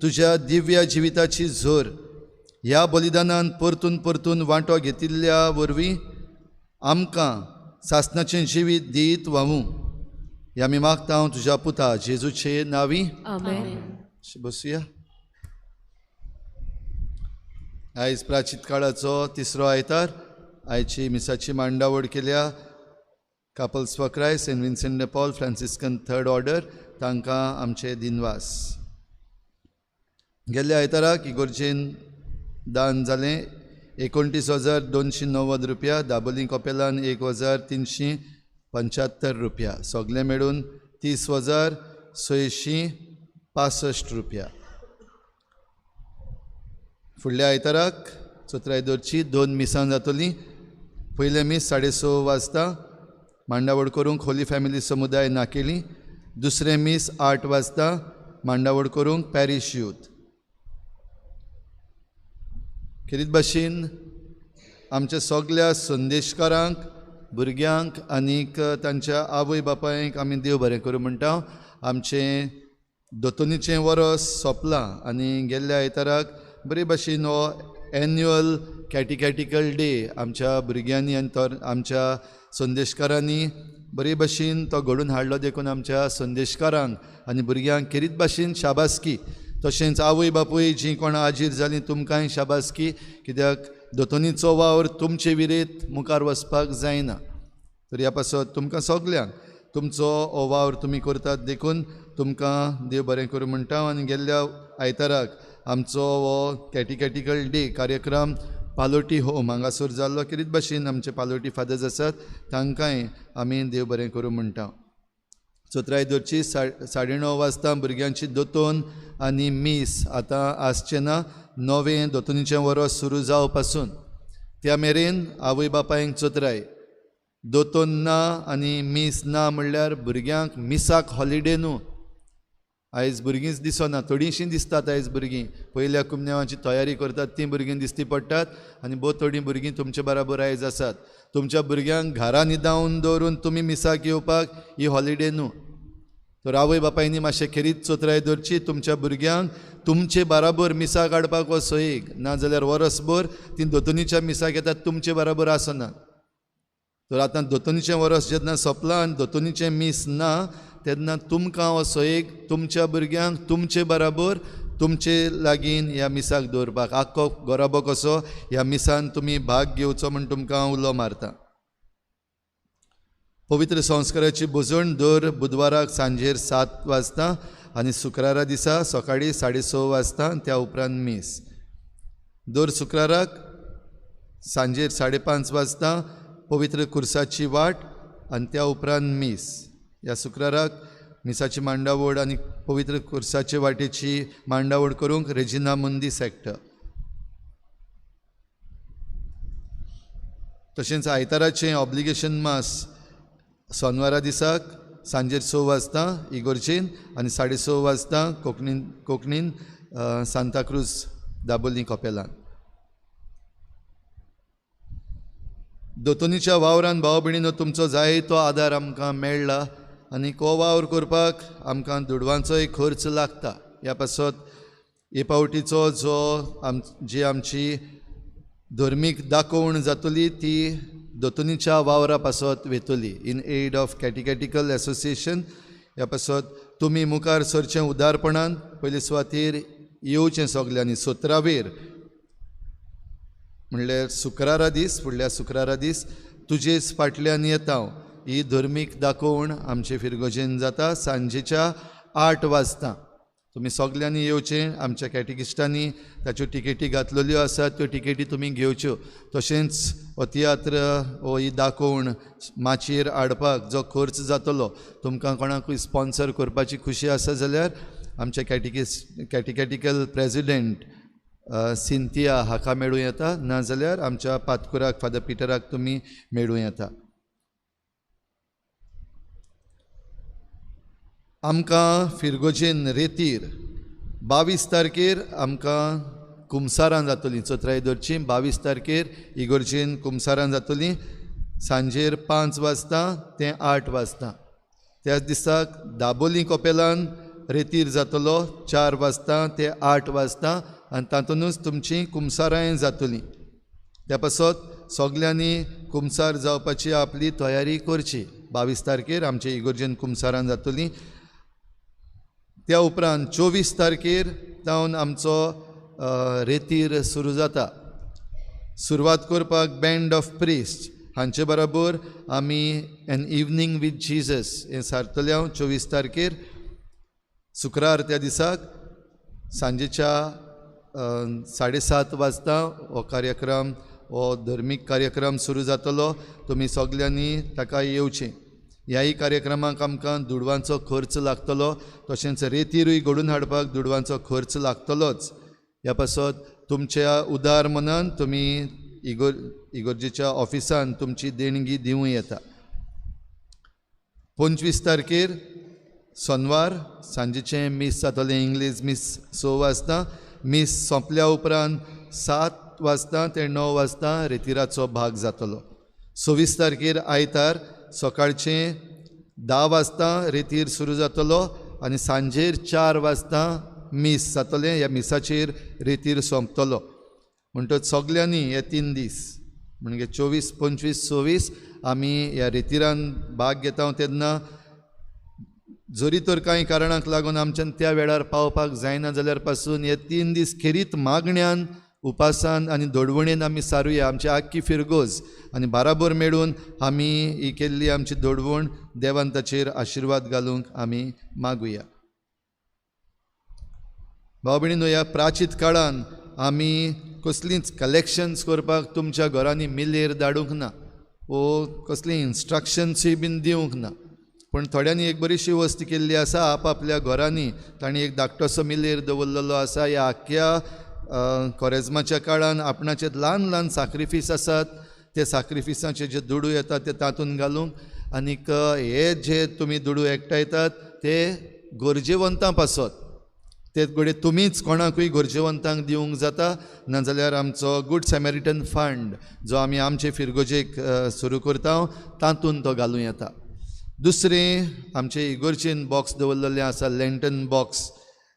तुज्या दिव्य जिविताची झर ह्या बलिदानान परतून परतून वांटो घेतिल्ल्या वरवीं आमकां सासणाचें जिवीत दीत व्हांवूं. ह्या आमी मागता हांव तुज्या पुता जेजूचे नांवी. आमेन. बसुया. आयज प्राचीत काळाचो तिसरो आयतार. आयची मिसाची मांडावळ केल्या couples for Christ, Saint Vincent de Paul, Franciscan third order, तांकां आमचे दिनवास. गेल्ल्या आयताराक इगोर्जेन दान जालें 29,290 रुपया, दाबोली कपेलान 1,375 रुपया, सगळें मेळून 30,665 रुपया. फुडल्या आयताराक चोत्राय दरची 2 मिसां जातलीं. पयलें मीस 6:30 वाजता मांडावळ करूंक होली फॅमिली समुदाय नाकेली. दुसरें मीस 8 वाजता मांडावळ करूंक पॅरीश यूथ. खेरीत भाशेन आमच्या सगल्या संदेशकारांक, भुरग्यांक आनीक तांच्या आवय बापायक आमी देव बरें करूं म्हणटा. आमचें दोतोनीचें वरस सोंपलां आनी गेल्ल्या आयताराक बरे भाशेन हो एन्युअल कॅटिकॅटिकल डे आमच्या भुरग्यांनी आनी तर आमच्या संदेशकारांनी बरे भाशेन तो घडून हाडलो. देखून आमच्या संदेशकारांक आनी भुरग्यांक खेरीत भाशेन शाबासकी. तशेंच आवय बापूय जीं कोण आजीर जालीं तुमकांय शाबासकी, कित्याक दोतोनीचो वावर तुमचे विरेत मुखार वचपाक जायना. तर ह्या पासत तुमकां सगल्यांक तुमचो हो वावर तुमी करतात देखून तुमकां देव बरें करूं म्हणटा. आनी गेल्ल्या आयताराक आमचो हो कॅटिकॅटिकल डे कार्यक्रम पालोटी होम हांगासर जाल्लो. खेरीत भाशेन आमचे पालोटी फादर्स आसात तांकांय आमी देव बरें करूं म्हणटा. चोत्राय दरची 9:30 वाजता भुरग्यांची दोतोन आनी मीस आतां आसचें ना. नवें दोतोनीचें वरस सुरू जावं पासून त्या मेरेन आवय बापायक चोत्राय दोतोन ना आनी मीस ना म्हणल्यार भुरग्यांक मिसाक हॉलिडे न्हू. आयज भुरगींच दिसना, थोडींशीं दिसतात आयज भुरगीं. पयल्या कुमन्यावाची तयारी करतात तीं भुरगीं दिसती पडटात आनी भोव थोडीं भुरगीं तुमचे बराबर आयज आसात. तुमच्या भुरग्यांक घरा न्हिदावन दवरून तुमी मिसाक येवपाक ही हॉलिडे न्हू. तर आवय बापायनी मातशें खेरीत चोत्राय दवरची. तुमच्या भुरग्यांक तुमचे बराबर मिसाक हाडपाक हो सोयीक, नाजाल्यार वरसभर तीं दोतोनीच्या मिसाक येतात तुमचे बराबर आसना. तर आतां दोतोनीचें वरस जेन्ना सोंपलां आनी दोतोनीचें मीस ना तेन्ना तुमकां हो सोयीक तुमच्या भुरग्यांक तुमचे बराबर तुमचे लागीं ह्या मिसाक दवरपाक. आख्खो गोराबो कसो ह्या मिसान तुमी भाग घेवचो म्हूण तुमकां उलो मारता. पवित्र संस्काराची भोजण दर बुधवाराक सांजेर 7 वाजता आनी शुक्रारा दिसा सकाळीं 6:30 वाजता, त्या उपरांत मीस. दर शुक्राराक सांजेर 5:30 वाजता पवित्र कुर्साची वाट आनी त्या उपरांत मीस. ह्या शुक्राराक मिसाची मांडावळ आनी पवित्र कुर्साचे वाटेची मांडावळ करूंक रेजिना मुंदी सेक्टर. तशेंच आयताराचें ऑब्लिगेशन मास सोनवारा दिसाक सांजेर 6 वाजता इगोर्जेन आनी 6:30 वाजता कोंकणीन सांताक्रूज दाबोली कपेलान. दोतोनीच्या वावरान भाव भयणीनो तुमचो जायतो आदार आमकां मेळ्ळा आनी हो वावर करपाक आमकां दुडवांचोय खर्च लागता. ह्या पासत हे पावटीचो जो जी आमची धर्मीक दाखोवण जातली ती दोतोनीच्या वावरा पासत वेतली, in aid of catechetical association. ह्या पासत तुमी मुखार सरचें उदारपणान पयले सुवातेर येवचें सगल्यांनी. 17वेर म्हणल्यार शुक्रारा दीस, फुडल्या शुक्रारा दीस तुजेच फाटल्यान येता ही धर्मीक दाखोवण आमचे फिरगोजेन जाता सांजेच्या 8 वाजता. तुमी सगल्यांनी येवचें. आमच्या कॅटिकिस्टांनी ताच्यो टिकेटी घातलेल्यो आसात, त्यो टिकेटी तुमी घेवच्यो. तशेंच हो तियात्र हो ही दाखोवण माचयेर हाडपाक जो खर्च जातलो तुमकां कोणाकूय स्पॉन्सर करपाची खुशी आसा जाल्यार आमच्या कॅटिकॅटिकल प्रेजिडेंट सिंथिया हाका मेळूं येता, नाजाल्यार आमच्या पातकुराक फादर पिटराक तुमी मेळूं येता. आमकां फिरगोजेन रेतीर 22 तारखेर आमकां कुमसारां जातलीं. चोत्राय धरची 22 तारखेर इगोर्जेन कुमसारां जातलीं सांजेर 5 वाजता ते 8 वाजता. त्याच दिसाक दाबोली कोपेलान रेतीर जातलो 4 वाजता ते 8 वाजता आनी तातूंतच तुमची कुमसारांय जातलीं. त्या पासत सगल्यांनी कुमसार जावपाची आपली तयारी करची. 22 तारखेर आमचे इगोर्जेन कुमसारां जातलीं. त्या उपरांत 24 तारखेर जावन आमचो रेतीर सुरू जाता. सुरवात करपाक बँड ऑफ प्रिस्ट हांचे बरोबर आमी एन इवनींग विथ जीजस हें सारतले हांव 24 तारखेर शुक्रार त्या दिसाक सांजेच्या 7:30 वाजता हो कार्यक्रम हो धर्मीक कार्यक्रम सुरू जातलो. तुमी सगल्यांनी ताका येवचें. ह्याय कार्यक्रमाक आमकां दुडवांचो खर्च लागतलो, तशेंच रेतीरूय घडून हाडपाक दुडवांचो खर्च लागतलोच. ह्या पासत तुमच्या उदार मनान तुमी इगोर्जेच्या ऑफिसान तुमची देणगी दिवं येता. 25 तारखेर सोनवार सांजेचें मीस जातलें, इंग्लीश मीस 6 वाजता. मीस सोंपल्या उपरांत 7 वाजता ते 9 वाजता रेतिराचो भाग जातलो. 26 तारखेर आयतार सकाळचें 10 वाजता रेतीर सुरू जातलो आनी सांजेर 4 वाजता मीस जातलें. ह्या मिसाचेर रेतीर सोंपतलो. म्हणटच सगल्यांनी हे 3 दीस म्हणजे 24, 25, 26 आमी ह्या रेतिरान भाग घेता. तेन्ना जरी तर कांय कारणाक लागून आमच्यान त्या वेळार पावपाक जायना जाल्यार पासून हे 3 दीस खेरीत मागण्यान, उपासान आनी दोडवणेन आमी सारुया. आमची आख्खी फिरगोज आनी बाराबर मेळून आमी ही केल्ली आमची दोडवण देवान ताचेर आशिर्वाद घालूंक आमी मागुया. भाव भयणीनो, ह्या प्राचीत काळान आमी कसलींच कलेक्शन्स करपाक तुमच्या घरांनी मिलेर धाडूंक ना वो कसलीं इन्स्ट्रक्शन्सूय बीन दिवंक ना. पूण थोड्यांनी एक बरीशी वस्त केल्ली आसा. आपआपल्या घरांनी तांणी एक धाकटोसो मिलेर दवरलेलो आसा. ह्या आख्ख्या कोरेज्माच्या काळान आपणाचे ल्हान ल्हान साक्रिफीस आसात, ते साक्रिफिसाचे जे दुडू येतात ते तातूंत घालूंक आनीक हे जे तुमी दुडू एकठांयतात ते गरजेवंतां पासत ते घडये तुमीच कोणाकूय गरजेवंतांक दिवंक जाता. नाजाल्यार आमचो गूड सॅमेरिटन फंड जो आमी आमचे फिरगोजेक सुरू करता तातूंत तो घालूं येता. दुसरें, आमचे इगोर्जेन बॉक्स दवरलेलें आसा, लँटन बॉक्स,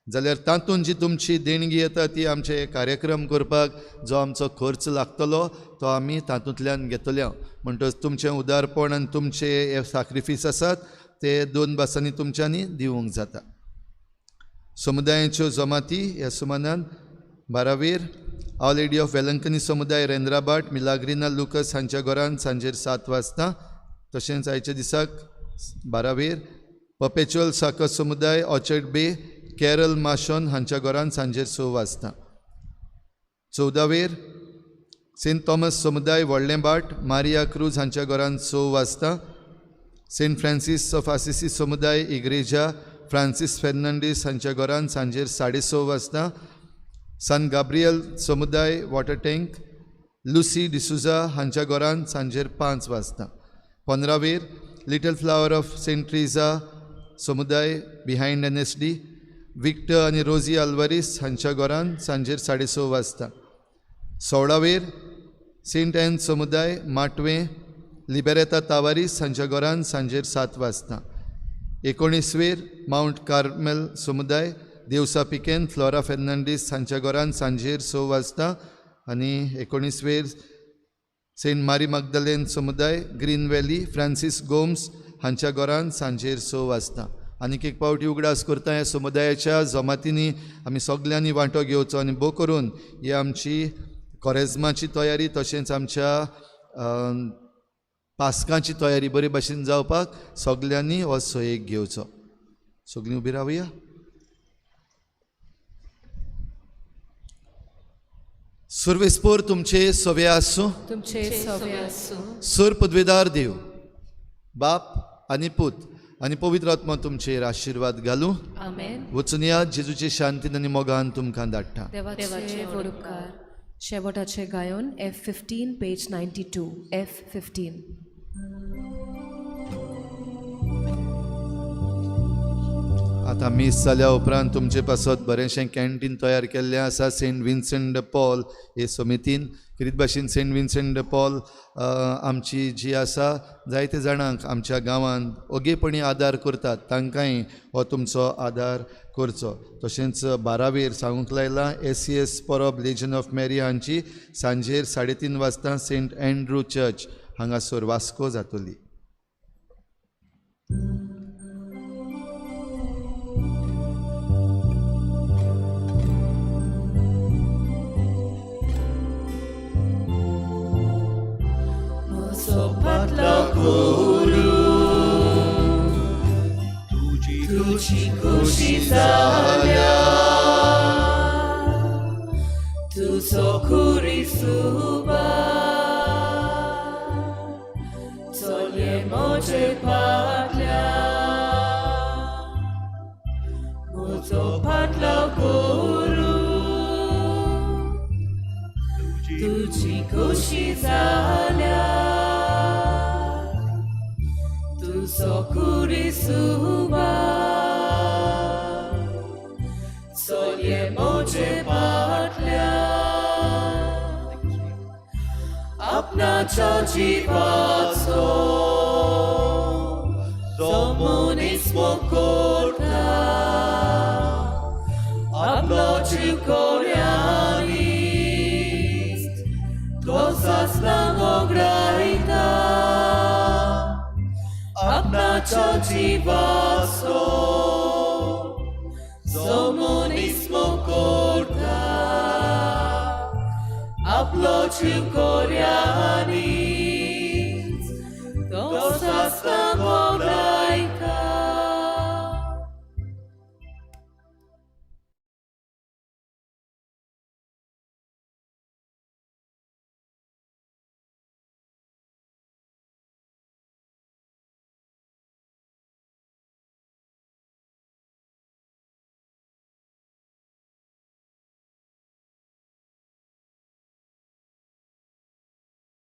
जाल्यार तातूंत जी तुमची देणगी येता ती आमचे कार्यक्रम करपाक जो आमचो खर्च लागतलो तो आमी तातूंतल्यान घेतले. म्हणटच तुमचें उदारपण आनी तुमचे हे साक्रिफीस आसात ते 2 भासांनी तुमच्यांनी दिवंक जाता. समुदायाच्यो जमाती ह्या सुमानान 12वेर our lady of Velankanni समुदाय रेंद्राबाट मिलाग्रिना लुकस हांच्या घरान सांजेर 7 वाजता. तशेंच आयच्या दिसाक 12वेर परपेच्युअल साकर समुदाय ऑर्चर्ड बे कॅरल माशॉन हांच्या घरान सांजेर 6 वाजता. 14वेर सेंट थॉमस समुदाय व्हडलें बाट मारिया क्रूज हांच्या घरान 6 वाजता. सेंट फ्रांसीस ऑफ आसिसी समुदाय इग्रेजा फ्रांसीस फेर्नांडीस हांच्या घरान सांजेर 6:30 वाजता. सान गाब्रियल समुदाय वॉटर टँक लुसी डिसुजा हांच्या घरान सांजेर 5 वाजता. 15वेर little flower of Saint Teresa समुदाय बिहायंड NSD Victor आनी रोजी अल्वारीस हांच्या घरान सांजेर 6:30 वाजता. 16वेर सेंट एन समुदाय माटवें लिबेरेता तावारीस हांच्या घरान सांजेर 7 वाजता. 19वेर मावंट कार्मेल समुदाय देवसा पिकेन फ्लोरा फेर्नांडीस हांच्या घरान सांजेर 6 वाजता. आनी 19वेर सेंट मारी मगदलेन समुदाय ग्रीन व्हॅली फ्रांसीस गोम्स हांच्या घरान सांजेर 6 वाजता. आनीक एक पावटी उगडास करता ह्या समुदायाच्या जमातींनी आमी सगल्यांनी वांटो घेवचो आनी भोव करून ही आमची कोरेज्माची तयारी तशेंच आमच्या पास्काची तयारी बरे भाशेन जावपाक सगल्यांनी हो सहयोग घेवचो. सगळीं उबी रावया. सुर्वेस्पोर तुमचे सवे आसूं, तुमचे सवे आसूं. सुर पदवेदार देव बाप आनी पूत आनी पवित्र आत्मा तुमचेर आशिर्वाद घालूं. आमेन. वचून या जेजूचे शांतीन आनी मोगान तुमकां धाडटा. देवाचे व्हड उपकार. शेवटाचे गायन F15 page 92 F15. आतां मीस जाल्या उपरांत तुमचे पासत बरेंशें कॅन्टीन तयार केल्लें आसा सेंट विन्संट the Paul हे समितीन. खेरीत भाशेन सेंट विन्संट the Paul आमची जी आसा जायते जाणांक आमच्या गांवांत ओगेपणी आदार करतात, तांकांय हो तुमचो आदार करचो. तशेंच बारावेर सांगूंक लायलां SES Parab legend of Mary हांची सांजेर 3:30 वाजता सेंट एन्ड्रू चर्च हांगासर वास्को जातली. तुजी खुशी जाल्या, तुजो खुरीसुबा चलये म्हजे फाटल्या, म्हजो फाटलो करू तुजी खुशी जाल्या, तुजो खुरीसुबा चलये म्हजे फाटल्या, आपणाच्या जिवाचो जो मनीस मोग करता, आपलो जीव कोऱ्यांनीच तो सासणां मोगरायता, आपणाच्या जिवाचो जो मनीस मोग करता, आपलो जीव कोऱ्यांनीच